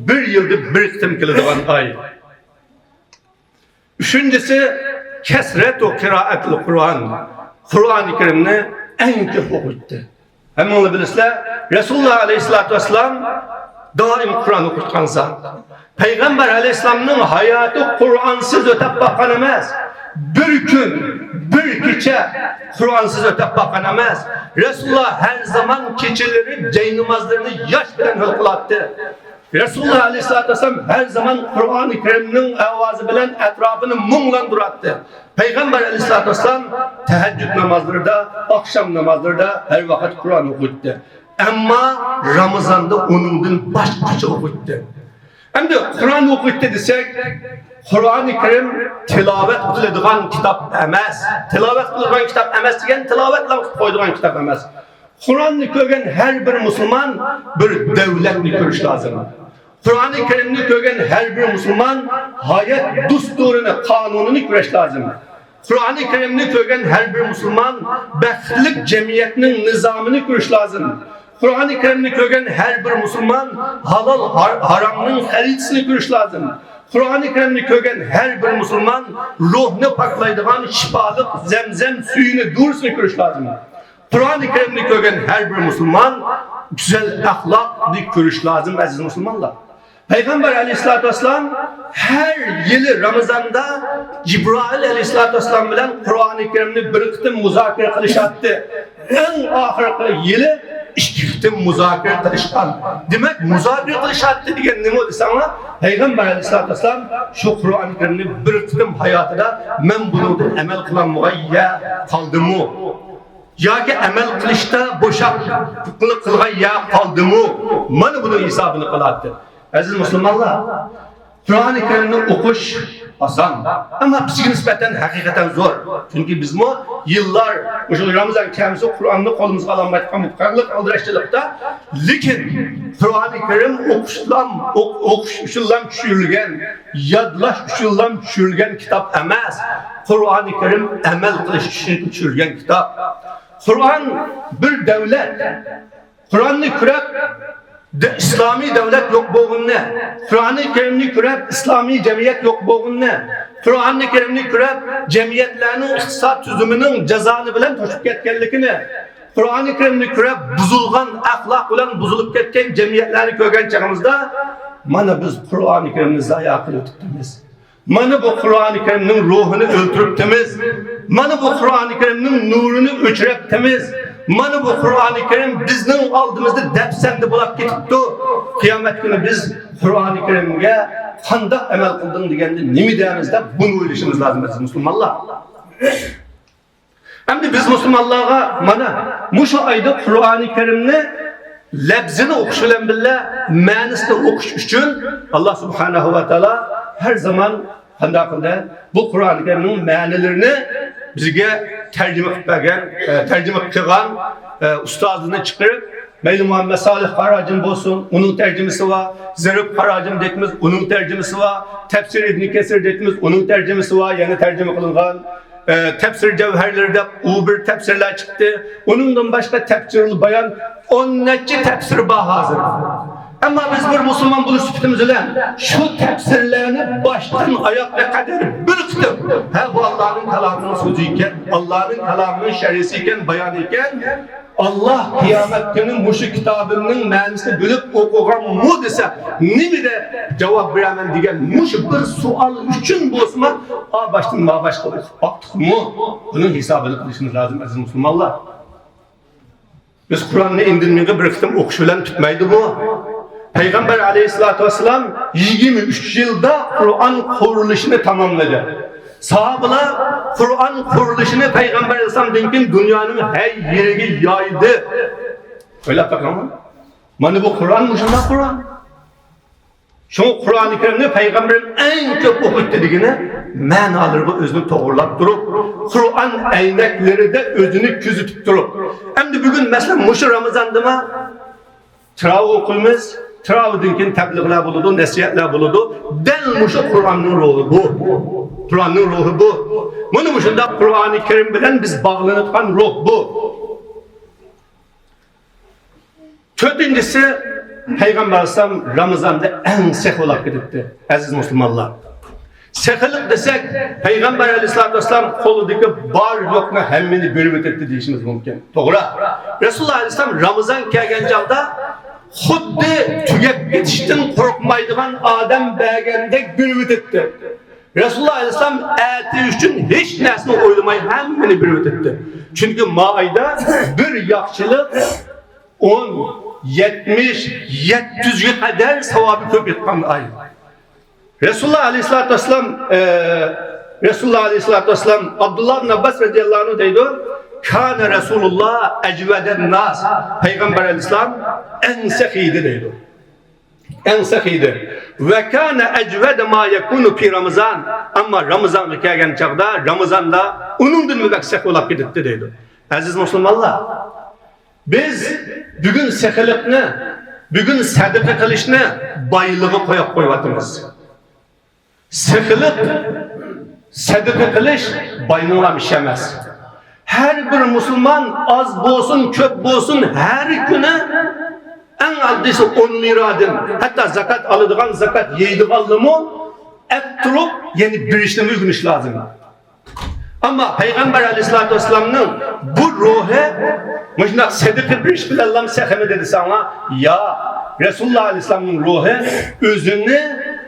بىر يىلدا بىر قېتىم كېلىدىغان ئاي. ئۈچىنچىسى، كەسرەتۇ قىرائەتىل قۇرئان. قۇرئانى كەرىمنى ئەڭ كۆپ ئوقۇيتتى. ھەممىڭلار بىلىسىلەر، رەسۇلۇللا ئەلەيھىسسالاتۇ ۋەسسالام دائىم قۇرئان ئوقۇتقان زات. پەيغەمبەر ئەلەيھىسسالامنىڭ ھاياتى قۇرئانسىز ئۆتەپ باققان ئەمەس. بىر كۈن، بىر كېچە قۇرئانسىز ئۆتەپ باققان ئەمەس. رەسۇلۇللا ھەر زامان كېچىلىرى جاينامازلىرىنى ياش بىلەن ھەل قىلاتتى. رەسۇلۇللا ئەلەيھىسسالاتۇ ۋەسسالام ھەر زامان قۇرئانى كەرىمنىڭ ئاۋازى بىلەن ئەتراپىنى مۇڭلاندۇراتتى. پەيغەمبەر ئەلەيھىسسالاتۇ ۋەسسالام تەھەججۇد نامازلىرىدا، ئاخشام نامازلىرىدا ھەر ۋاقىت قۇرئان ئوقۇيتتى. ئەمما رامىزاندا ئۇنىڭدىن باشقىچە ئوقۇيتتى. ئەمدى قۇرئان ئوقۇيتتى دېسەك، قۇرئانى كەرىم تىلاۋەت قىلىدىغان كىتاب ئەمەس. تىلاۋەت قىلىدىغان كىتاب ئەمەس دېگەن، تىلاۋەتلا قىلىپ قويىدىغان كىتاب ئەمەس. قۇرئاننى كۆرگەن ھەر بىر مۇسۇلمان بىر دۆلەتنى كۆرۈش لازىم. قۇرئانى كەرىمنى كۆرگەن ھەر بىر مۇسۇلمان ھايات دۇستۇرىنى، قانۇنىنى كۆرۈش لازىم. قۇرئانى كەرىمنى كۆرگەن ھەر بىر مۇسۇلمان بەختلىك جەمئىيەتنىڭ نىزامىنى كۆرۈش لازىم. قۇرئانى كەرىمنى كۆرگەن ھەر بىر مۇسۇلمان ھالال ھار-، ھارامنىڭ خەرىتىسىنى كۆرۈش لازىم. قۇرئانى كەرىمنى كۆرگەن ھەر بىر مۇسۇلمان روھنى پاكلايدىغان شىپالىق زەمزەم سۈيىنى، دورىسىنى كۆرۈش لازىم. قۇرئانى كەرىمنى كۆرگەن ھەر بىر مۇسۇلمان گۈزەل ئەخلاقنى كۆرۈش لازىم، ئەزىز مۇسۇلمانلار. پەيغەمبەر ئەلەيھىسسالاتۇ ۋەسسالام ھەر يىلى رامىزاندا جىبرائىل ئەلەيھىسسالاتۇ ۋەسسالام بىلەن قۇرئانى كەرىمنى بىر قېتىم مۇزاكىرە قىلىشاتتى. ئەڭ ئاخىرقى يىلى ئىككى قېتىم مۇزاكىرە قىلىشقان. دېمەك، مۇزاكىرە قىلىشاتتى دېگەن نېمە دېسەڭلار، پەيغەمبەر ئەلەيھىسسالاتۇ ۋەسسالام شۇ قۇرئانى كەرىمنى بىر قېتىم ھاياتىدا مەن بۇنىڭدىن ئەمەل قىلالمىغان يەر قالدىمۇ؟ ياكى ئەمەل قىلىشتا بوشاپ قىلغان يەر قالدىمۇ؟ مانا بۇنىڭ ھېسابىنى قىلاتتى. ئەزىز مۇسۇلمانلار، قۇرئانى كەرىمنى ئوقۇش ئاسان، ئەمما بىزگە نىسبەتەن ھەقىقەتەن زور. چۈنكى بىزمۇ يىللار مۇشۇ رامىزان كەمىسى قۇرئاننى قولىمىزغا ئالالمايدىغان بۇ قارلىق ئالدىراشچىلىقتا، لېكىن قۇرئانى كەرىم ئوقۇشلام-، ئوق-، ئوقۇش ئۈچۈنلام چۈشۈرۈلگەن، يادلاش ئۈچۈنلام چۈشۈرۈلگەن كىتاب ئەمەس. قۇرئانى كەرىم ئەمەل قىلىش ئۈچۈن چۈشۈرۈلگەن كىتاب. قۇرئان بىر دەۋلەت. قۇرئاننى كۆرۈپ، دە-، ئىسلامىي دەۋلەت يوق بولغىنىنى، قۇرئانى كەرىمنى كۆرۈپ، ئىسلامىي جەمئىيەت يوق بولغىنىنى، قۇرئانى كەرىمنى كۆرۈپ، جەمئىيەتلەرنىڭ ئىقتىساد تۈزۈمىنىڭ جازانى بىلەن توشۇپ كەتكەنلىكىنى، قۇرئانى كەرىمنى كۆرۈپ، بۇزۇلغان ئەخلاق بىلەن بۇزۇلۇپ كەتكەن جەمئىيەتلەرنى كۆرگەن چېغىمىزدا، مانا بىز قۇرئانى كەرىمنى زايە قىلىۋېتىپتىمىز. مانا بۇ قۇرئانى كەرىمنىڭ روھىنى ئۆلتۈرۈپتىمىز. مانا بۇ قۇرئانى كەرىمنىڭ نۇرىنى ئۆچۈرۈپتىمىز. مانا بۇ قۇرئانى كەرىم بىزنىڭ ئالدىمىزدا دەپسەندە بولاپ كېتىپتۇ. قىيامەت كۈنى بىز قۇرئانى كەرىمگە قانداق ئەمەل قىلدىڭ دېگەندە نېمە دەيمىز دەپ بۇنى ئويلىشىمىز لازىم، ئەزىز مۇسۇلمانلار. ئەمدى بىز مۇسۇلمانلارغا مانا مۇشۇ ئايدا قۇرئانى كەرىمنى لەپزىنى ئوقۇش بىلەن بىللە مەنىسىنى ئوقۇش ئۈچۈن، ئاللا سۇبھانەھۇ ۋە تائالا ھەر زامان قانداق قىلدى؟ بۇ قۇرئانى كەرىمنىڭ مەنىلىرىنى بىزگە تەرجىمە قىلىپ بەرگەن، ئە، تەرجىمە قىلغان، ئە، ئۇستازلىرىنى چىقىرىپ، مەيلى مۇھەممەد سالىھ قاراجىم بولسۇن، ئۇنىڭ تەرجىمىسى بار، زېرىپ قاراجىم دەيمىز، ئۇنىڭ تەرجىمىسى بار، تەپسىر ئىبنى كەسىر دەيمىز، ئۇنىڭ تەرجىمىسى بار، يەنە تەرجىمە قىلىنغان، ئە، تەپسىر جەۋھەرلىرى دەپ ئۇ بىر تەپسىرلەر چىقتى. ئۇنىڭدىن باشقا تەپسىرۇل بايان، ئون نەچچە تەپسىر بار ھازىر. ئەمما بىز بىر مۇسۇلمان بولۇش سۈپىتىمىز بىلەن شۇ تەپسىرلەرنى باشتىن ئاياغقا قەدەر بىر قېتىم، ھە، بۇ ئاللانىڭ كالامىنىڭ سۆزى ئىكەن، ئاللانىڭ كالامىنىڭ شەرھىسى ئىكەن، بايانى ئىكەن، ئاللا قىيامەت كۈنى مۇشۇ كىتابىمنىڭ مەنىسىنى بىلىپ ئوقۇغانمۇ دېسە، نېمە دەپ جاۋاب بېرەمەن دېگەن مۇشۇ بىر سوئال ئۈچۈن بولسىمۇ، ئا باشتىن ما باشقا ئوقۇپ باقتۇقمۇ؟ بۇنىڭ ھېسابىنى قىلىشىمىز لازىم، ئەزىز مۇسۇلمانلار. بىز قۇرئاننى ئىندىن مىڭغا بىر قېتىم ئوقۇش بىلەن پۈتمەيدۇ بۇ. پەيغەمبەر ئەلەيھىسسالاتۇ ۋەسسالام يىگىرمە ئۈچ يىلدا قۇرئان قۇرۇلۇشىنى تاماملىدى. ساھابىلار قۇرئان قۇرۇلۇشىنى پەيغەمبەر ئەلەيھىسسالامدىن كېيىن دۇنيانىڭ ھەر يېرىگە يايدى. ئويلاپ بېقىڭ. مانا بۇ قۇرئان، مۇشۇنداق قۇرئان. شۇڭا قۇرئانى كەرىمنى پەيغەمبىرىم ئەڭ كۆپ ئوقۇيتتى دېگىنى مەنالىرىغا ئۆزىنى توغرىلاپ تۇرۇپ، قۇرئان ئەينەكلىرىدە ئۆزىنى كۆزىتىپ تۇرۇپ. ئەمدى بۈگۈن مەسىلەن مۇشۇ رامىزاندىمۇ تىراۋېھ ئوقۇيمىز، تىراۋېھتىن كېيىن تەبلىغلار بولىدۇ، نەسىھەتلەر بولىدۇ. دەل مۇشۇ قۇرئاننىڭ روھى بۇ. قۇرئاننىڭ روھى بۇ. مانا مۇشۇنداق قۇرئانى كەرىم بىلەن بىز باغلىنىدىغان روھ بۇ. تۆتىنچىسى، پەيغەمبەر ئەلەيھىسسالام رامىزاندا ئەڭ سېخىي بولاپ كېتەتتى، ئەزىز مۇسۇلمانلار. سېخىيلىق دېسەك، پەيغەمبەر ئەلەيھىسسالاتۇ ۋەسسالام قولىدىكى بار يوقنى ھەممىنى بېرىۋېتەتتى دېيىشىمىز مۇمكىن. توغرا. رەسۇلۇللا ئەلەيھىسسالام رامىزان كەلگەن چاغدا خۇددى تۈگەپ كېتىشتىن قورقمايدىغان ئادەم بەرگەندەك بېرىۋېتەتتى. رەسۇلۇللا ئەلەيھىسسالام ئەتە ئۈچۈن ھېچ نەرسىنى ئويلىماي ھەممىنى بېرىۋېتەتتى. چۈنكى ما ئايدا بىر ياخشىلىق ئون، يەتمىش، يەتتە يۈزگە قەدەر ساۋابى كۆپ ياتقان ئاي. رەسۇلۇللا ئەلەيھىسسالاتۇ ۋەسسالام، ئە، رەسۇلۇللا ئەلەيھىسسالاتۇ ۋەسسالام، ئابدۇللا ئىبن ئابباس رەزىياللاھۇ ئەنھۇ دەيدۇ، كان رەسۇلۇللا ئەجۋەدەن ناس، پەيغەمبەر ئەلەيھىسسالام ئەڭ سېخىي ئىدى دەيدۇ. ئەڭ سېخىي ئىدى. ۋە كان ئەجۋەدە ما يەكۇنۇ فى رامىزان. ئەمما رامىزانغا كەلگەن چاغدا، رامىزاندا ئۇنىڭدىنمۇ بەك سېخىي بولاپ كېتەتتى دەيدۇ. ئەزىز مۇسۇلمانلار، بىز بۈگۈن سېخىيلىقنى، بۈگۈن سەدىقە قىلىشنى بايلىققا قويۇپ قويۇۋاتىمىز. سېخىيلىق، سەدىقە قىلىش باينىڭلام ئىشى ئەمەس. ھەر بىر مۇسۇلمان ئاز بولسۇن، كۆپ بولسۇن، ھەر كۈنى ئەڭ ئاددىيسى ئون لىرادىن، ھەتتا زاكات ئالىدىغان، زاكات يەيدىغانلىمۇ ئەپ تۇرۇپ، يەنى بېرىشنىمۇ ئۆگىنىش لازىم. ئەمما پەيغەمبەر ئەلەيھىسسالاتۇ ۋەسسالامنىڭ بۇ روھى مۇشۇنداق سەدىقە بېرىش بىلەنلا سېخىيمىدى دېسەڭلار، يا، رەسۇلۇللا ئەلەيھىسسالامنىڭ روھى ئۆزىنى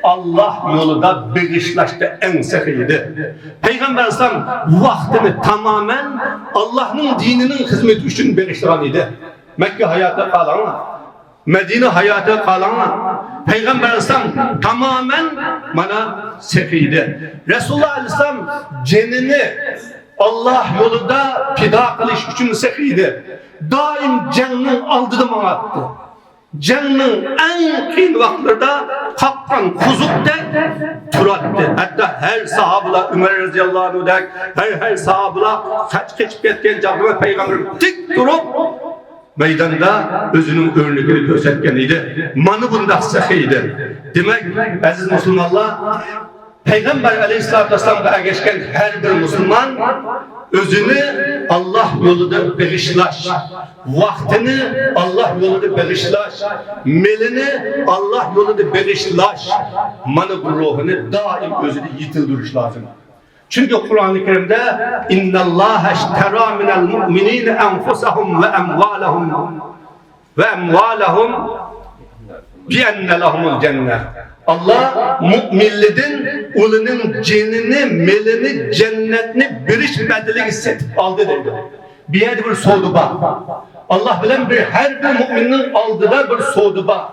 ئاللاھ يولىدا بېغىشلاشتا ئەڭ سېخىي ئىدى. پەيغەمبەر ئەلەيھىسسالام ۋاقتىنى تامامەن ئاللاھنىڭ دىنىنىڭ خىزمىتى ئۈچۈن بېغىشلىغان ئىدى. مەككە ھاياتىغا قاراڭلار. مەدىنە ھاياتىغا قاراڭلار. پەيغەمبەر ئەلەيھىسسالام تامامەن مانا سېخىي ئىدى. رەسۇلۇللا ئەلەيھىسسالام جېنىنى ئاللاھ يولىدا پىدا قىلىش ئۈچۈن سېخىي ئىدى. دائىم جەڭنىڭ ئالدىدا ماڭاتتى. جەڭنىڭ ئەڭ قىيىن ۋاقىتلىرىدا قاپقان قوزۇقتەك تۇراتتى. ھەتتا ھەر ساھابىلار، ئۆمەر رەزىياللاھۇ ئەنھۇدەك، ھەر، ھەر ساھابىلار قاچ-، قېچىپ كەتكەن چاغدا پەيغەمبەر تىك تۇرۇپ، مەيداندا ئۆزىنىڭ ئۆرنىكىنى كۆرسەتكەن ئىدى. مانا بۇنداق سېخىي ئىدى. دېمەك، ئەزىز مۇسۇلمانلار، پەيغەمبەر ئەلەيھىسسالاتۇ ۋەسسالامغا ئەگەشكەن ھەر بىر مۇسۇلمان ئۆزىنى ئاللاھ يولىدا بېغىشلاش، ۋاقتىنى ئاللاھ يولىدا بېغىشلاش، مېلىنى ئاللاھ يولىدا بېغىشلاش، مانا بۇ روھىنى دائىم ئۆزىدە يېتىلدۈرۈش لازىم. چۈنكى قۇرئانى كەرىمدە، إن الله اشترى من المؤمنين أنفسهم وأموالهم، وأموالهم بأن لهم الجنة. ئاللاھ مۇئمىنلىدىن ئۇلىنىڭ جېنىنى، مېلىنى جەننەتنى بېرىش بەدىلىگە سېتىپ ئالدى دەيدۇ. بۇ يەردە بىر سودا بار. ئاللاھ بىلەن بىر، ھەر بىر مۇئمىننىڭ ئالدىدا بىر سودا بار.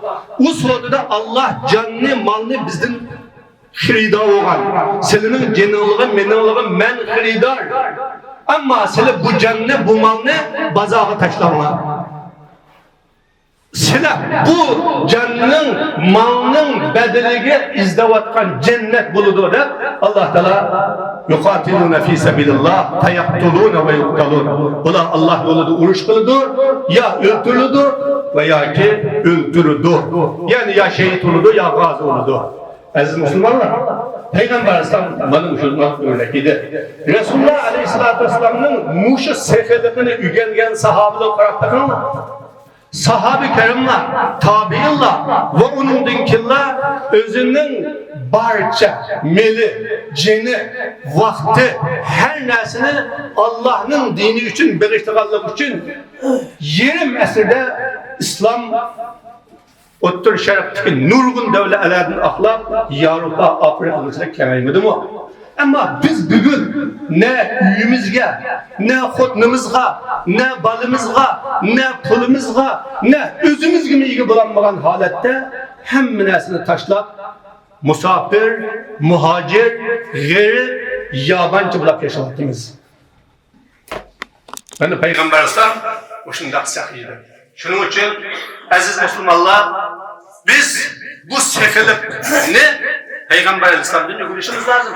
ئۇ سودىدا ئاللاھ جاننى، مالنى بىزدىن خېرىدار بولغان، سىلىنىڭ جېنىڭلىغا، مېنىڭلىغا مەن خېرىدار. ئەمما سىلى بۇ جاننى، بۇ مالنى بازارغا تاشلاڭلار. سىلى بۇ جاننىڭ، مالنىڭ بەدىلىگە ئىزدەۋاتقان جەننەت بولىدۇ دەپ، ئاللاھ تائالا، يقاتلون في سبيل الله فيقتلون ويقتلون. ئۇلار ئاللاھ يولىدا ئۇرۇش قىلىدۇ، يا ئۆلتۈرۈلىدۇ ۋە ياكى ئۆلتۈرىدۇ. يەنى يا شېھىت بولىدۇ، يا غازى بولىدۇ. ئەزىز مۇسۇلمانلار، پەيغەمبەر ئەلەيھىسسالام مانا مۇشۇنداق ئۆرنەك ئىدى. رەسۇلۇللا ئەلەيھىسسالاتۇ ۋەسسالامنىڭ مۇشۇ سېخىيلىقىنى ئۆگەنگەن ساھابىلەرگە قاراپ بېقىڭلار. ساھابە كىراملار، تابىئىنلار ۋە ئۇنىڭدىن كېيىنلەر ئۆزىنىڭ بارچە مېلى، جېنى، ۋاقتى، ھەر نەرسىنى ئاللاھنىڭ دىنى ئۈچۈن بېغىشلىغانلىقى ئۈچۈن يېرىم ئەسىردە ئىسلام ئوتتۇرا شەرقتىكى نۇرغۇن دۆلەتلەردىن ئاقلاپ، ياۋروپا، ئافرىقىغىچە كېڭەيمىدىمۇ؟ ئەمما بىز بۈگۈن نە ئۆيىمىزگە، نە خوتۇنىمىزغا، نە بالىمىزغا، نە پۇلىمىزغا، نە ئۆزىمىزگىمۇ ئىگە بولالمىغان ھالەتتە ھەممە نەرسىنى تاشلاپ، مۇساپىر، مۇھاجىر، غېرىب، يابانچى بولاپ ياشاۋاتىمىز. مانا پەيغەمبەر ئەلەيھىسسالام مۇشۇنداق سېخىي ئىدى. شۇنىڭ ئۈچۈن، ئەزىز مۇسۇلمانلار، بىز بۇ سېخىيلىقنى پەيغەمبەر ئەلەيھىسسالامدىن ئۆگىنىشىمىز لازىم.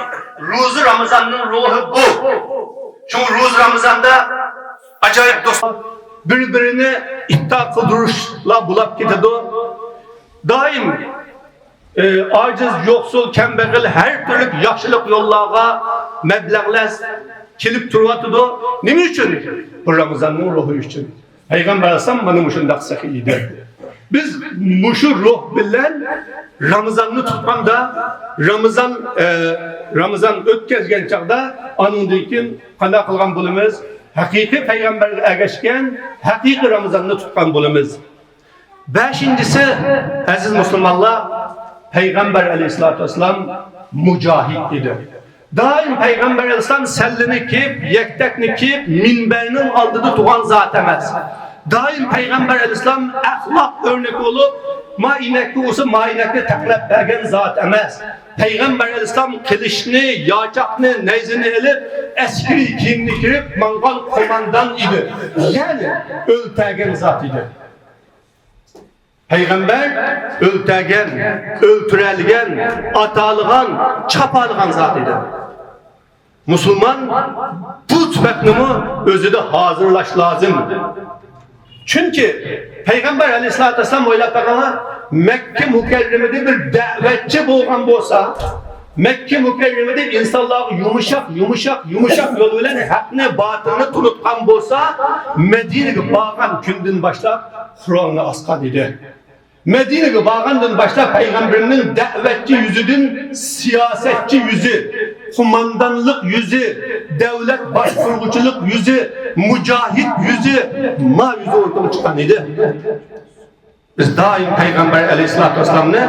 روزا رامىزاننىڭ روھى بۇ. شۇڭا روزا رامىزاندا ئاجايىپ دوست، بىر-بىرىنى ئىپتار قىلدۇرۇشلار بولاپ كېتىدۇ. دائىم ئاجىز، يوقسۇل، كەمبەغەل ھەر تۈرلۈك ياخشىلىق يوللارغا مەبلەغلەر كېلىپ تۇرۇۋاتىدۇ. نېمە ئۈچۈن؟ بۇ رامىزاننىڭ روھى ئۈچۈن. پەيغەمبەر ئەلەيھىسسالام مانا مۇشۇنداق سېخىي ئىدى. بىز مۇشۇ روھ بىلەن رامىزاننى تۇتقاندا، رامىزان، ئە، رامىزان ئۆتكەزگەن چاغدا ئانىڭدىن كېيىن قانداق قىلغان بولىمىز؟ ھەقىقىي پەيغەمبەرگە ئەگەشكەن ھەقىقىي رامىزاننى تۇتقان بولىمىز. بەشىنچىسى، ئەزىز مۇسۇلمانلار، پەيغەمبەر ئەلەيھىسسالاتۇ ۋەسسالام مۇجاھىد ئىدى. دائىم پەيغەمبەر ئەلەيھىسسالام سەللىنى كىيىپ، يەكتەكنى كىيىپ، مىنبەرنىڭ ئالدىدا تۇرغان زات ئەمەس. دائىم پەيغەمبەر ئەلەيھىسسالام ئەخلاق ئۆرنىكى بولۇپ، ما ئىنەككە ئۇرسا، ما ئىنەكنى تەقلەپ بەرگەن زات ئەمەس. پەيغەمبەر ئەلەيھىسسالام قىلىچنى، ياچاقنى، نەيزىنى ئېلىپ، ئەسكىرىي كىيىمنى كىيىپ ماڭغان قوماندان ئىدى. يەنى ئۆلتۈرگەن زات ئىدى. پەيغەمبەر ئۆلتۈرگەن، ئۆلتۈرەلىگەن، ئاتالىغان، چاپالىغان زات ئىدى. مۇسۇلمان بۇ سۈپەتنىمۇ ئۆزىدە ھازىرلاش لازىم. چۈنكى پەيغەمبەر ئەلەيھىسسالاتۇ ۋەسسالام، ئويلاپ بېقىڭلار، مەككە مۇكەررەمىدە بىر دەۋەتچى بولغان بولسا، مەككە مۇكەررەمىدە ئىنسانلارغا يۇمشاق، يۇمشاق، يۇمشاق يول بىلەن ھەقنى، باتىلنى تونۇتقان بولسا، مەدىنىگە بارغان كۈندىن باشلاپ قورالنى ئاسقان ئىدى. مەدىنىگە بارغاندىن باشلاپ پەيغەمبىرىمنىڭ دەۋەتچى يۈزىدىن سىياسەتچى يۈزى، قوماندانلىق يۈزى، دۆلەت باشقۇرغۇچىلىق يۈزى، مۇجاھىد يۈزى، ما يۈزى ئوتتۇرىغا چىققان ئىدى. بىز دائىم پەيغەمبەر ئەلەيھىسسالاتۇ ۋەسسالامنى،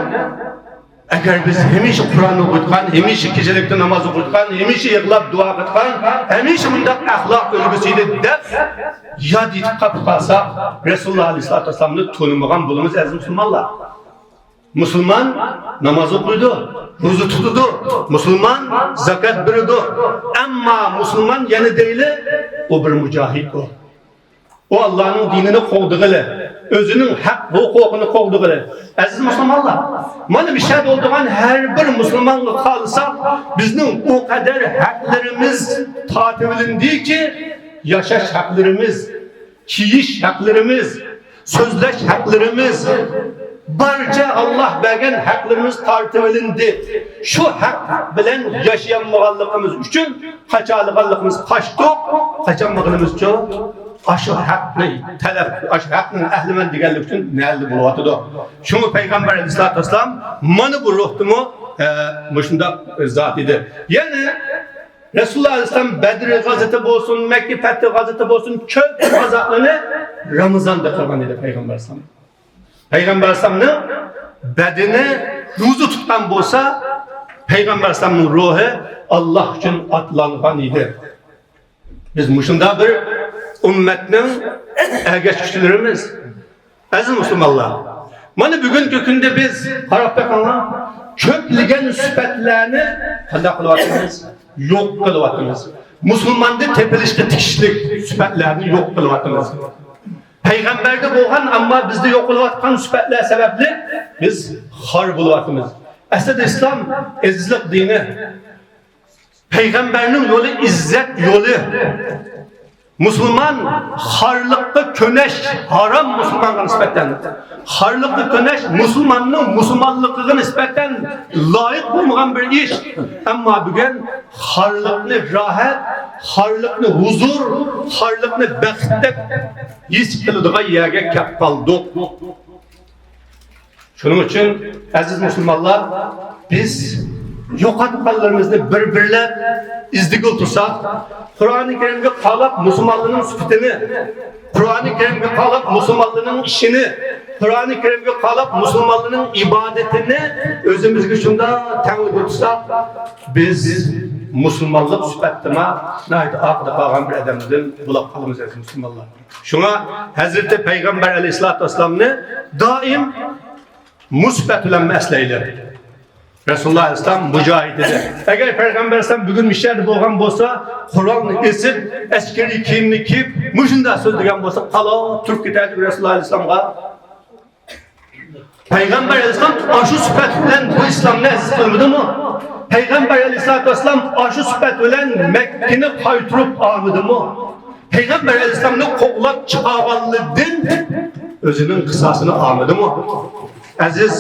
ئەگەر بىز ھەمىشە قۇرئان ئوقۇيدىغان، ھەمىشە كېچىلىكتە ناماز ئوقۇيدىغان، ھەمىشە يىغلاپ دۇئا قىلىدىغان، ھەمىشە مۇنداق ئەخلاق ئۈلگىسى ئىدى دەپ ياد ئېتىپ قاپقالساق، رەسۇلۇللا ئەلەيھىسسالاتۇ ۋەسسالامنى تونۇمىغان بولىمىز، ئەزىز مۇسۇلمانلار. مۇسۇلمان ناماز ئوقۇيدۇ، روزا تۇتىدۇ، مۇسۇلمان زاكات بېرىدۇ. ئەمما مۇسۇلمان يەنە دەيلى، ئۇ بىر مۇجاھىد ئۇ. ئۇ ئاللانىڭ دىنىنى قوغدىغىلى، ئۆزىنىڭ ھەق ھوقۇقىنى قوغدىغىلى. ئەزىز مۇسۇلمانلار، مانا مۇشۇ يەردە ئولتۇرغان ھەر بىر مۇسۇلمانغا قالسا، بىزنىڭ ئۇ قەدەر ھەقلىرىمىز تارتىۋېلىندىكى، ياشاش ھەقلىرىمىز، كىيىش ھەقلىرىمىز، سۆزلەش ھەقلىرىمىز، بارچە ئاللا بەرگەن ھەقلىرىمىز تارتىۋېلىندى. شۇ ھەق بىلەن ياشىيالمىغانلىقىمىز ئۈچۈن قاچالىغانلىقىمىز قاچتۇق، قاچالمىغىنىمىزچۇ؟ ئاشۇ ھەقنى تەلەپ، ئاشۇ ھەقنىڭ ئەھلىمەن دېگەنلىك ئۈچۈن نەدە بولۇۋاتىدۇ. شۇڭا پەيغەمبەر ئەلەيھىسسالاتۇ ۋەسسالام مانا بۇ روھتىمۇ، ئە، مۇشۇنداق زات ئىدى. يەنى رەسۇلۇللا ئەلەيھىسسالام بەدر غازىتى بولسۇن، مەككە پەتھى غازىتى بولسۇن، كۆپ غازاتلىرىنى رامىزاندا قىلغان ئىدى پەيغەمبەر ئەلەيھىسسالام. پەيغەمبەر ئەلەيھىسسالامنىڭ بەدىنى روزا تۇتقان بولسا، پەيغەمبەر ئەلەيھىسسالامنىڭ روھى ئاللا ئۈچۈن ئاتلانغان ئىدى. بىز مۇشۇنداق بىر ئۈممەتنىڭ ئەگەشكۈچىلىرىمىز. ئەزىز مۇسۇلمانلار، مانا بۈگۈنكى كۈندە بىز قاراپ بېقىڭلار، كۆپلىگەن سۈپەتلەرنى قانداق قىلىۋاتىمىز؟ يوق قىلىۋاتىمىز. مۇسۇلماندا تېپىلىشقا تېگىشلىك سۈپەتلەرنى يوق قىلىۋاتىمىز. پەيغەمبەردە بولغان، ئەمما بىزدە يوق قىلىۋاتقان سۈپەتلەر سەۋەبلىك بىز خار بولۇۋاتىمىز. ئەسلىدە ئىسلام ئەزىزلىك دىنى. پەيغەمبەرنىڭ يولى ئىززەت يولى. مۇسۇلمان خارلىققا كۆنەش ھارام مۇسۇلمانغا نىسبەتەن. خارلىققا كۆنەش مۇسۇلماننىڭ مۇسۇلمانلىقىغا نىسبەتەن لايىق بولمىغان بىر ئىش. ئەمما بۈگۈن خارلىقنى راھەت، خارلىقنى ھۇزۇر، خارلىقنى بەخت دەپ ھېس قىلىدىغان يەرگە كەپ قالدۇق. شۇنىڭ ئۈچۈن، ئەزىز مۇسۇلمانلار، بىز يوقاتقانلىرىمىزنى بىر-بىرلەپ ئىزدىگىلى تۇرساق، قۇرئانى كەرىمگە قاراپ مۇسۇلمانلارنىڭ سۈپىتىنى، قۇرئانى كەرىمگە قاراپ مۇسۇلمانلارنىڭ ئىشىنى، قۇرئانى كەرىمگە قاراپ مۇسۇلمانلارنىڭ ئىبادىتىنى ئۆزىمىزگە شۇنداق تەڭلىگىلى تۇرساق، بىز مۇسۇلمانلىق سۈپەتتىما ناھايىتى ئارقىدا قالغان بىر ئادەمدىن بولاپ قالىمىز، ئەزىز مۇسۇلمانلار. شۇڭا ھەزرىتى پەيغەمبەر ئەلەيھىسسالاتۇ ۋەسسالامنى دائىم مۇسىبەت بىلەن ئەسلەيلى. رەسۇلۇللاھ ئەلەيھىسسالام مۇجاھىد ئىدى. ئەگەر پەيغەمبەر ئەلەيھىسسالام بۈگۈن مۇشۇ يەردە بولغان بولسا، قورالنى ئېسىپ، ئەسكىرىي كىيىمنى كىيىپ، مۇشۇنداق سۆزلىگەن بولسا، قالاپ تۇرۇپ كېتەتتى رەسۇلۇللاھ ئەلەيھىسسالامغا. پەيغەمبەر ئەلەيھىسسالام ئاشۇ سۈپەت بىلەن بۇ ئىسلامنى ئەزىز قىلمىدىمۇ؟ پەيغەمبەر ئەلەيھىسسالاتۇ ۋەسسالام ئاشۇ سۈپەت بىلەن مەككىنى قايتۇرۇپ ئالمىدىمۇ؟ پەيغەمبەر ئەلەيھىسسالامنى قوغلاپ چىقارغانلىدىن ئۆزىنىڭ قىساسىنى ئالمىدىمۇ؟ ئەزىز،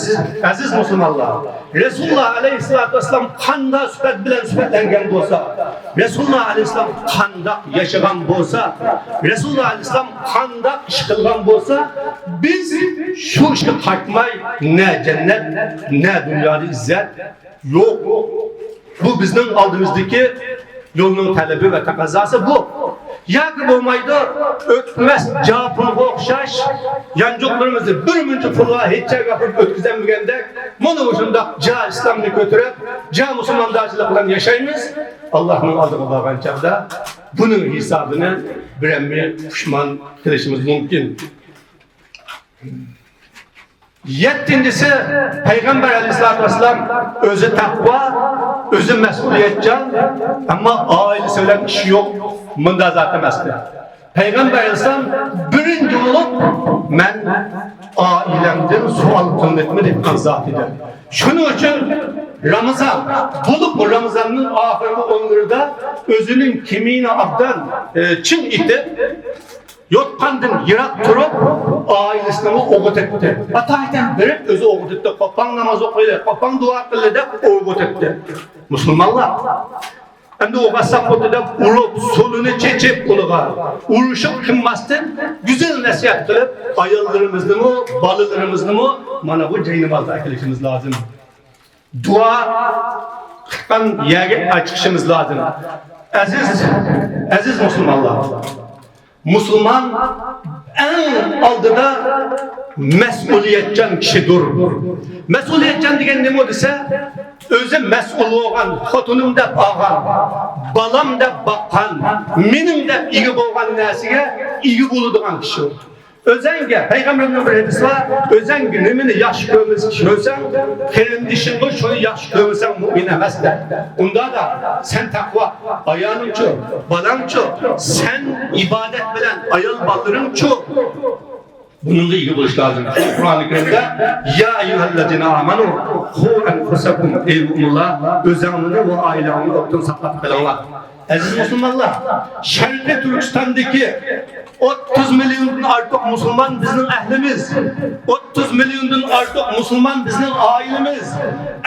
ئەزىز مۇسۇلمانلار، رەسۇلۇللاھ ئەلەيھىسسالاتۇ ۋەسسالام قانداق سۈپەت بىلەن سۈپەتلەنگەن بولسا، رەسۇلۇللاھ ئەلەيھىسسالام قانداق ياشىغان بولسا، رەسۇلۇللاھ ئەلەيھىسسالام قانداق ئىش قىلغان بولسا، بىز شۇ ئىشقا قايتماي، نە جەننەت، نە دۇنيادا ئىززەت يوق. بۇ بىزنىڭ ئالدىمىزدىكى يولنىڭ تەلىپى ۋە تەقەززاسى بۇ. ياكى بولمايدۇ، ئۆتمەس جا پۇلغا ئوخشاش، يانچۇقلىرىمىزنى بىر مۇنچە پۇلغا ھېچ جايغا ئاپىرىپ ئۆتكۈزەلمىگەندەك، مانا مۇشۇنداق جا ئىسلامنى كۆتۈرۈپ، جا مۇسۇلماندارچىلىق بىلەن ياشايمىز. ئاللاھنىڭ ئالدىغا بارغان چاغدا بۇنىڭ ھېسابىنى بىرەممە پۇشمان قىلىشىمىز مۇمكىن. يەتتىنچىسى، پەيغەمبەر ئەلەيھىسسالاتۇ ۋەسسالام ئۆزى تەقۋا، ئۆزى مەسئۇلىيەتچان، ئەمما ئائىلىسى بىلەن ئىشى يوق، مۇنداق زات ئەمەستى. پەيغەمبەر ئەلەيھىسسالام بىرىنچى بولۇپ، مەن ئائىلەمدىن سوئال قىلىنىدىمۇ دەيدىغان زات ئىدى. شۇنىڭ ئۈچۈن رامىزان، بولۇپمۇ رامىزاننىڭ ئاخىرقى ئونلىرىدا ئۆزىنىڭ كىمىيىنى ئابدان، ئى، چىڭ ئېتىپ، يوتقاندىن يىراق تۇرۇپ، ئائىلىسىنىمۇ ئويغىتىپتى. ئاتايىدىن بېرىپ ئۆزى ئويغىتىپتى. قوپاڭ ناماز ئوقۇيلى، قوپاڭ دۇئا قىللى دەپ ئويغىتىپتى. مۇسۇلمانلار ئەمدى ئويغاتساق بولدى دەپ ئۇرۇپ، سولىنى چېچىپ ئۇنىڭغا ئۇرۇشۇپ قىلماستىن، گۈزەل نەسىھەت قىلىپ، ئاياللىرىمىزنىمۇ، بالىلىرىمىزنىمۇ مانا بۇ جاينامازغا ئەكېلىشىمىز لازىم. دۇئا قىلغان يەرگە ئاچىقىشىمىز لازىم. ئەزىز، ئەزىز مۇسۇلمانلار، مۇسۇلمان ئەڭ ئالدىدا مەسئۇلىيەتچان كىشىدۇر. مەسئۇلىيەتچان دېگەن نېمە دېسە، ئۆزى مەسئۇل بولغان، خوتۇنۇم دەپ ئالغان، بالام دەپ باققان، مېنىڭ دەپ ئىگە بولغان نەرسىگە ئىگە بولىدىغان كىشى. ئۆزەڭگە، پەيغەمبەرنىڭ بىر ھەدىسى بار، ئۆزەڭگە نېمىنى ياخشى كۆرمىسە، كۆرسەڭ، قېرىندىشىڭغا شۇنى ياخشى كۆرمىسەڭ، مۇئمىن ئەمەس دەپ. ئۇنداقتا سەن تەقۋا، ئايالىڭچۇ، بالاڭچۇ، سەن ئىبادەت بىلەن ئايال بالىلىرىڭچۇ، بۇنىڭغا ئىگە بولۇش لازىم. قۇرئانى كەرىمدە، يا ئەييۇھەللەزىنە ئامەنۇ، قۇ ئەنفۇسەكۇم، ئەي مۇئمىنلار، ئۆزەڭلارنى ۋە ئائىلەڭلارنى ئوتتىن ساقلاپ قېلىڭلار. ئەزىز مۇسۇلمانلار، شەرقىي تۈركىستاندىكى ئوتتۇز مىليوندىن ئارتۇق مۇسۇلمان بىزنىڭ ئەھلىمىز. ئوتتۇز مىليوندىن ئارتۇق مۇسۇلمان بىزنىڭ ئائىلىمىز.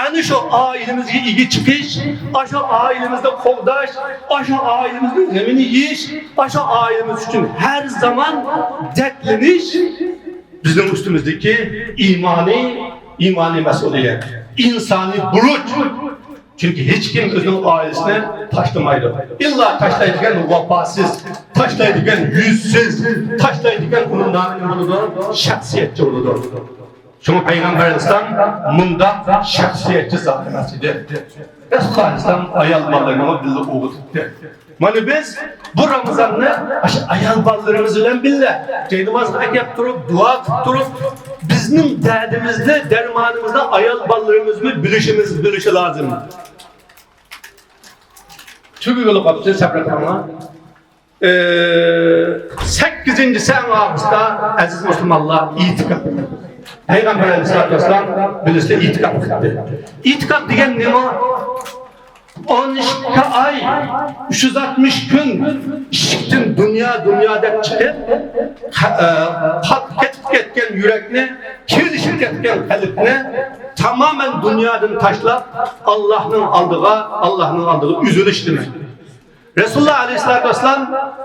ئەنە شۇ ئائىلىمىزگە ئىگە چىقىش، ئاشۇ ئائىلىمىزنى قوغداش، ئاشۇ ئائىلىمىزنىڭ غېمىنى يېيىش، ئاشۇ ئائىلىمىز ئۈچۈن ھەر زامان دەردلىنىش بىزنىڭ ئۈستىمىزدىكى ئىمانىي، ئىمانىي مەسئۇلىيەت، ئىنسانىي بۇرچ. چۈنكى ھېچكىم ئۆزىنىڭ ئائىلىسىنى تاشلىمايدۇ. ئىللا تاشلايدىغان ۋاپاسىز، تاشلايدىغان يۈزسىز، تاشلايدىغان ئۇنىڭ نامى نېمە بولىدۇ؟ شەخسىيەتچى بولىدۇ. شۇڭا پەيغەمبەر ئەلەيھىسسالام مۇنداق شەخسىيەتچى زات ئەمەس ئىدى. رەسۇلۇللاھ ئەلەيھىسسالام ئايال بالىلىرىنى بىللە ئويغىتىپتۇ. مانا بىز بۇ رامىزاننى ئاشۇ ئايال بالىلىرىمىز بىلەن بىللە جاينامازغا ئەكەپ تۇرۇپ، دۇئا قىلىپ تۇرۇپ، بىزنىڭ دەردىمىزنى، دەرمانىمىزنى ئايال بالىلىرىمىزمۇ بىلىشىمىز، بىلىشى لازىم. تۈگىگىلى قاپتۇ، سەبرى قىلىڭلار. ئى، سەككىزىنچىسى ئەڭ ئاخىرسىدا، ئەزىز مۇسۇلمانلار، ئېتىكاپ. پەيغەمبەر ئەلەيھىسسالاتۇ ۋەسسالام بىلىسىلەر ئېتىكاپ قىلدى. ئېتىكاپ دېگەن نېمە؟ ئون ئىككى ئاي، ئۈچ يۈز ئاتمىش كۈن ئىشىكتىن دۇنيا، دۇنيا دەپ چىقىپ، قا-، ئە، قاتتى كېتىپ كەتكەن يۈرەكنى، كېلىشىپ كەتكەن قەلبنى تامامەن دۇنيادىن تاشلاپ، ئاللاھنىڭ ئالدىغا، ئاللاھنىڭ ئالدىغا ئۈزۈلۈش دېمەك. رەسۇلۇللاھ ئەلەيھىسسالاتۇ ۋەسسالام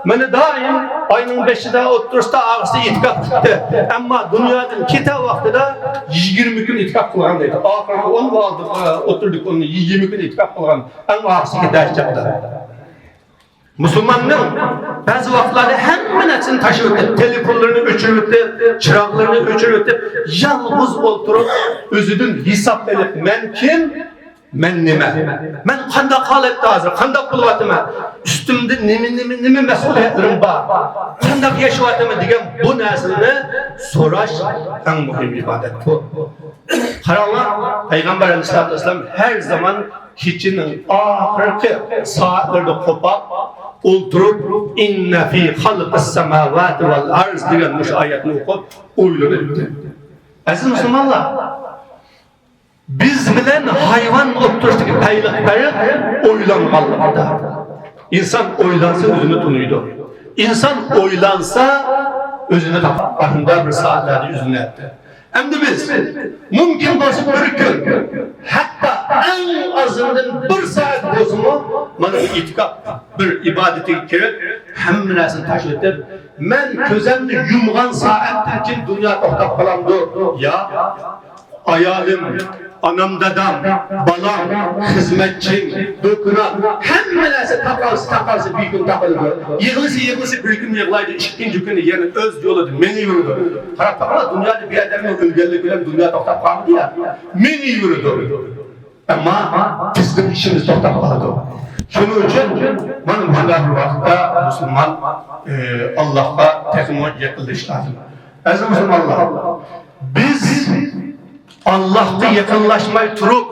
مانا دائىم ئاينىڭ بېشىدا، ئوتتۇرىسىدا، ئاخىرسىدا ئېتىكاپ قىلىپتۇ. ئەمما دۇنيادىن كېتەر ۋاقتىدا يىگىرمە كۈن ئېتىكاپ قىلغان دەيدۇ. ئاخىرقى ئون ۋە ئالدى، ئوتتۇرىدىكى ئون، يىگىرمە كۈن ئېتىكاپ قىلغان. ئەڭ ئاخىرسى كېتەر چاغدا. مۇسۇلماننىڭ بەزى ۋاقىتلاردا ھەممە نەرسىنى تاشلىۋېتىپ، تېلېفونلىرىنى ئۆچۈرۈۋېتىپ، چىراغلىرىنى ئۆچۈرۈۋېتىپ، يالغۇز ئولتۇرۇپ، ئۆزىدىن ھېساب ئېلىپ، مەن كىم؟ مەن نېمە؟ مەن قانداق ھالەتتە ھازىر؟ قانداق بولۇۋاتىمەن؟ ئۈستۈمدە نېمە، نېمە، نېمە مەسئۇلىيەتلىرىم بار؟ قانداق ياشاۋاتىمەن دېگەن بۇ نەرسىلەرنى سوراش ئەڭ مۇھىم ئىبادەت بۇ. قاراڭلار، پەيغەمبەر ئەلەيھىسسالاتۇ ۋەسسالام ھەر زامان كېچىنىڭ ئاخىرقى سائەتلىرىدە قوپاپ ئولتۇرۇپ، «إن في خلق السماوات والأرض» دېگەن مۇشۇ ئايەتنى ئوقۇپ ئويلىنىدىكەن. ئەزىز مۇسۇلمانلار، بىز بىلەن ھايۋان ئوتتۇرىسىدىكى پەيلىق پەرق ئويلانغانلىقىدا. ئىنسان ئويلانسا ئۆزىنى تونۇيدۇ. ئىنسان ئويلانسا ئۆزىنى تاپىدۇ. ئاشۇنداق بىر سائەتلەردە ئۆزىنى ئەتتى. ئەمدى بىز مۇمكىن بولسا بىر كۈن، ھەتتا ئەڭ ئازىندىن بىر سائەت بولسىمۇ، مانا بۇ ئېتىكاپ بىر ئىبادىتىگە كىرىپ، ھەممە نەرسىنى تاشلىتىپ، مەن كۆزۈمنى يۇمغان سائەتتىن كېيىن دۇنيا توختاپ قالامدۇ؟ ياق. ئايالىم، ئانام، دادام، بالام، خىزمەتچىم، دۇكىنام، ھەممە نەرسە تاقالسا، تاقالسا، بىر كۈن تاقىلىدۇ. يىغلىسا، يىغلىسا، بىر كۈن يىغلايدۇ، ئىككىنچى كۈنى يەنە ئۆز يولىدا مېڭىۋېرىدۇ. قاراپ باققىلا، دۇنيادا بىر ئادەمنىڭ ئۆلگەنلىكى بىلەن دۇنيا توختاپ قالمىدى يا، مېڭىۋېرىدۇ. ئەمما بىزنىڭ ئىشىمىز توختاپ قالىدۇ. شۇنىڭ ئۈچۈن مانا مۇشۇنداق بىر ۋاقىتتا مۇسۇلمان، ئى، ئاللاھقا تېخىمۇ يېقىنلىشىش لازىم. ئەزىز مۇسۇلمانلار، بىز ئاللاھقا يېقىنلاشماي تۇرۇپ،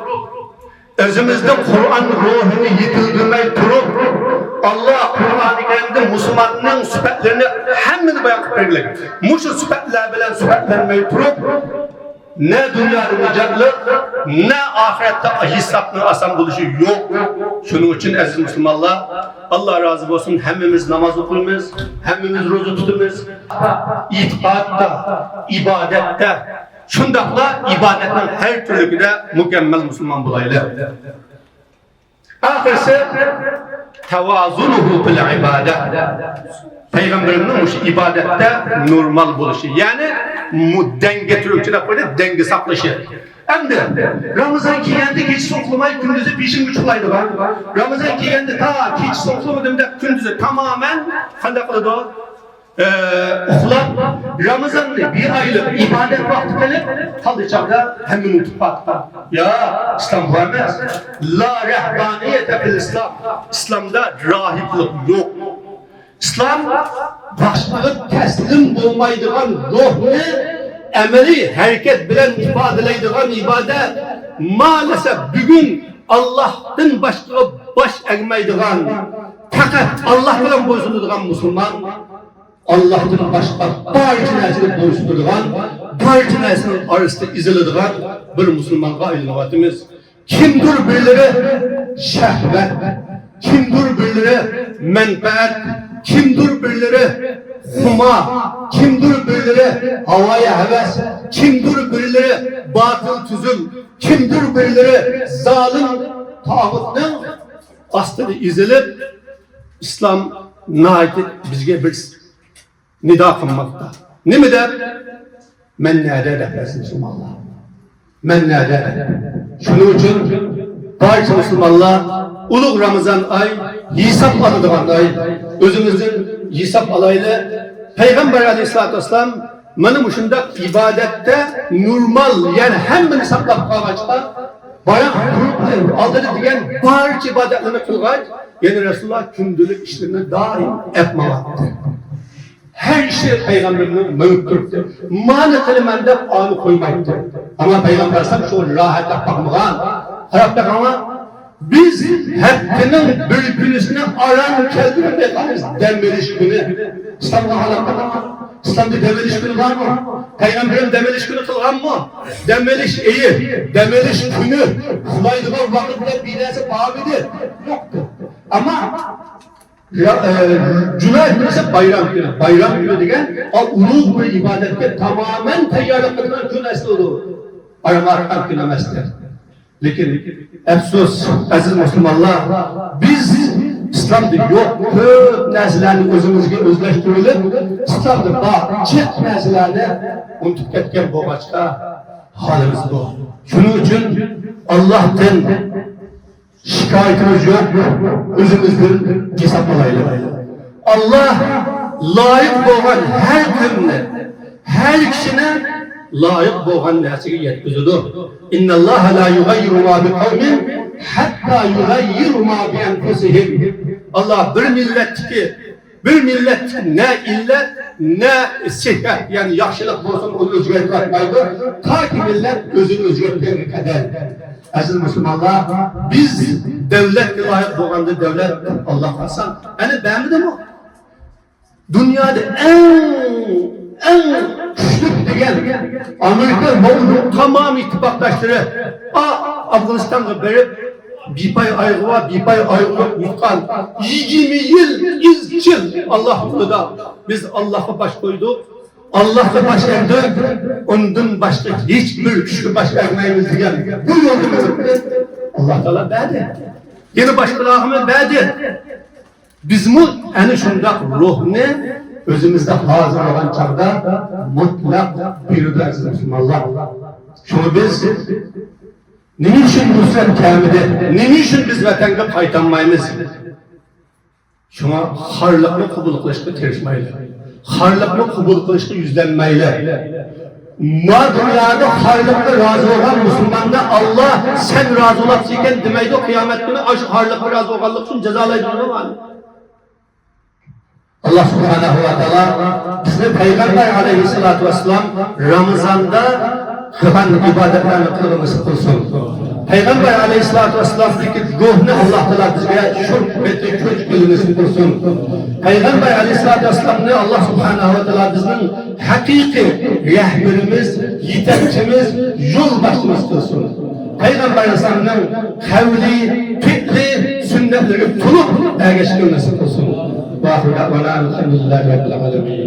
ئۆزىمىزدە قۇرئان روھىنى يېتىلدۈرمەي تۇرۇپ، ئاللاھ قۇرئانى كەرىمدە مۇسۇلماننىڭ سۈپەتلىرىنى ھەممىنى بايان قىلىپ بەرگەن. مۇشۇ سۈپەتلەر بىلەن سۈپەتلەنمەي تۇرۇپ، نە دۇنيادا نىجاتلىق، نە ئاخىرەتتە ھېسابنىڭ ئاسان بولۇشى يوق. شۇنىڭ ئۈچۈن، ئەزىز مۇسۇلمانلار، ئاللاھ رازى بولسۇن، ھەممىمىز ناماز ئوقۇيمىز، ھەممىمىز روزا تۇتىمىز. ئېتىقادتا، ئىبادەتتە، شۇنداقلا ئىبادەتنىڭ ھەر تۈرلۈكىدە مۇكەممەل مۇسۇلمان بولايلى. ئاخىرسى، تەۋازۇنۇھۇ فىل ئىبادە. پەيغەمبىرىمنىڭ مۇشۇ ئىبادەتتە نورمال بولۇشى، يەنى مۇ-، دەڭگە، تۈركچە دەپ قويدى، دەڭگە ساقلىشى. ئەمدى رامىزان كەلگەندە كېچىسى ئۇخلىماي، كۈندۈزى بېشىم ئۇخلايدىغان، رامىزان كەلگەندە تا كېچىسى ئۇخلىمىدىم دەپ كۈندۈزى تامامەن قانداق قىلىدۇ؟ ئە، ئۇخلاپ، رامىزاننى بىر ئايلىق ئىبادەت ۋاقتى قىلىپ، قالدى چاغدا ھەممىنى ئۇنتۇپ قالىدىغان. يا، ئىسلام بۇ ئەمەس. لا رەھبانىيەتە فىل ئىسلام. ئىسلامدا راھىبلىق يوق. ئىسلام باشقىغا تەسلىم بولمايدىغان روھنى ئەمەلىي ھەرىكەت بىلەن ئىپادىلەيدىغان ئىبادەت. مائەلەسەف، بۈگۈن ئاللاھتىن باشقىغا باش ئەگمەيدىغان، پەقەت ئاللاھ بىلەن بويسۇنىدىغان مۇسۇلمان، ئاللاھتىن باشقا بارچە نەرسىگە بويسۇنىدىغان، بارچە نەرسىنىڭ ئارىسىدا ئېزىلىدىغان بىر مۇسۇلمانغا ئايلىنىۋاتىمىز. كىمدۇر بىرلىرى شەھۋەت، كىمدۇر بىرلىرى مەنپەئەت، كىمدۇر بىرلىرى خۇمار، كىمدۇر بىرلىرى ھاۋايى ھەۋەس، كىمدۇر بىرلىرى باتىل تۈزۈم، كىمدۇر بىرلىرى زالىم تاغۇتنىڭ ئاستىدا ئېزىلىپ، ئىسلام ناھايىتى بىزگە بىر نىدا قىلماقتا. نېمە دەپ؟ مەن نەدە دەپ، ئەزىز مۇسۇلمانلار. مەن نەدە دەپ. شۇنىڭ ئۈچۈن بارچە مۇسۇلمانلار، ئۇلۇغ رامىزان ئاي، ھېساب ئالىدىغان ئاي. ئۆزىمىزدىن ھېساب ئالايلى. پەيغەمبەر ئەلەيھىسسالاتۇ ۋەسسالام مانا مۇشۇنداق ئىبادەتتە نورمال، يەنى ھەممىنى ساقلاپ قالغاچقا، بايان ئالدىدا دېگەن بارچە ئىبادەتلەرنى قىلغاچ، يەنى رەسۇلۇللاھ كۈندىلىك ئىشلىرىنى دائىم ئەپ ماڭاتتى. ھەر ئىشى پەيغەمبىرىمنىڭ مېڭىپ تۇرۇپتۇ. مانا قىلىمەن دەپ ئانى قويمايتتى. ئەمما پەيغەمبەر ئەلەيھىسسالام شۇ راھەتلەپ باقمىغان. قاراپ بېقىڭلار، بىز ھەپتىنىڭ بىر كۈنىسىنى ئاران كەلتۈرۈپ ئېيتىمىز، دەم ئېلىش كۈنى. ئىسلامغا قاراپ بېقىڭلار. ئىسلامدا دەم ئېلىش كۈنى بارمۇ؟ پەيغەمبىرىم دەم ئېلىش كۈنى قىلغانمۇ؟ دەم ئېلىش ئېيى، دەم ئېلىش كۈنى، ئۇخلايدىغان ۋاقىت دەپ بىر نەرسە بارمىدى؟ يوقتۇ. ئەمما يا، ئە، جۈمە كۈنى دېسە بايرام كۈنى. بايرام كۈنى دېگەن، ئا، ئۇلۇغ بىر ئىبادەتكە تامامەن تەييارلىق قىلىدىغان كۈن ئەسلى ئۇ. ئارام ئارقان كۈن ئەمەستە. لېكىن ئەپسۇس، ئەزىز مۇسۇلمانلار، بىز ئىسلامدا يوق كۆپ نەرسىلەرنى ئۆزىمىزگە ئۆزلەشتۈرۈۋېلىپ، ئىسلامدا بار جىق نەرسىلەرنى ئۇنتۇپ كەتكەن بولغاچقا، ھالىمىز بۇ. شۇنىڭ ئۈچۈن ئاللاھتىن شىكايىتىمىز يوق، ئۆزىمىزدىن ھېساب ئالايلى. ئاللاھ لايىق بولغان ھەر كىمنى، ھەر كىشىنى لايىق بولغان نەرسىگە يەتكۈزىدۇ. إن الله لا يغير ما بقوم ھەتتا يۇغەييىرۇ ما بىئەنفۇسىھىم. ئاللا بىر مىللەتتىكى، بىر مىللەتتىكى نە ئىللەت، نە سىھھەت، يەنى ياخشىلىق بولسۇن، ئۇنى ئۆزگەرتىۋەتمەيدۇ، تاكى مىللەت ئۆزىنى ئۆزگەرتكەنگە قەدەر. ئەزىز مۇسۇلمانلار، بىز دەۋلەتكە لايىق بولغاندا دەۋلەت ئاللا قىلسا، ئەنە بەرمىدىمۇ؟ دۇنيادا ئەڭ، ئەڭ كۈچلۈك دېگەن ئامېرىكا ۋە ئۇنىڭ تامام ئىتتىپاقداشلىرى، ئا، ئافغانىستانغا بېرىپ، بىپاي ئايىغى بار، بىپاي ئايىغى يوق يوقان، يىگىرمە يىل ئىزچىل ئاللا يولىدا، بىز ئاللاغا باش قويدۇق، ئاللاغا باش ئەگدۇق، ئۇندىن باشقا ھېچ بىر كۈچكە باش ئەگمەيمىز دېگەن بۇ يولدا مېڭىپ، ئاللا تائالا بەردى. يەنە باشقىلارغىمۇ بەردى. بىزمۇ ئەنە شۇنداق روھنى ئۆزىمىزدە ھازىرلىغان چاغدا مۇتلەق بىرىدۇ، ئەزىز مۇسۇلمانلار. شۇڭا بىز نېمە ئۈچۈن نۇسرەت كەلمىدى؟ نېمە ئۈچۈن بىز ۋەتەنگە قايتالمايمىز؟ شۇڭا خارلىقنى قوبۇل قىلىشقا تىرىشمايلى. خارلىقنى قوبۇل قىلىشقا يۈزلەنمەيلى. ما دۇنيادا خارلىققا رازى بولغان مۇسۇلماندا ئاللا سەن رازى بولاپسەن ئىكەن دېمەيدۇ، قىيامەت كۈنى ئاشۇ خارلىققا رازى بولغانلىق ئۈچۈن جازالايدۇ ئۇنى. ئاللا سۇبھانەھۇ ۋە تائالا بىزنى پەيغەمبەر ئەلەيھىسسالاتۇ ۋەسسالام رامىزاندا قىلغان ئىبادەتلەرنى قىلغىنى نېسىپ قىلسۇن. پەيغەمبەر ئەلەيھىسسالاتۇ ۋەسسالامدىكى روھنى ئاللا تائالا بىزگە شۇ پېتى كۆچۈرگىنى نېسىپ قىلسۇن. پەيغەمبەر ئەلەيھىسسالاتۇ ۋەسسالامنى ئاللا سۇبھانەھۇ ۋە تائالا بىزنىڭ ھەقىقىي رەھبىرىمىز، يېتەكچىمىز، يولباشچىمىز قىلسۇن. پەيغەمبەر ئەلەيھىسسالامنىڭ قەۋلى، پېئلى، سۈننەتلىرىگە تولۇپ ئەگەشكىنى نېسىپ قىلسۇن. ۋاخىرۇ دەئۋانا ئەلھەمدۇلىللاھى رەببىل ئالەمىن.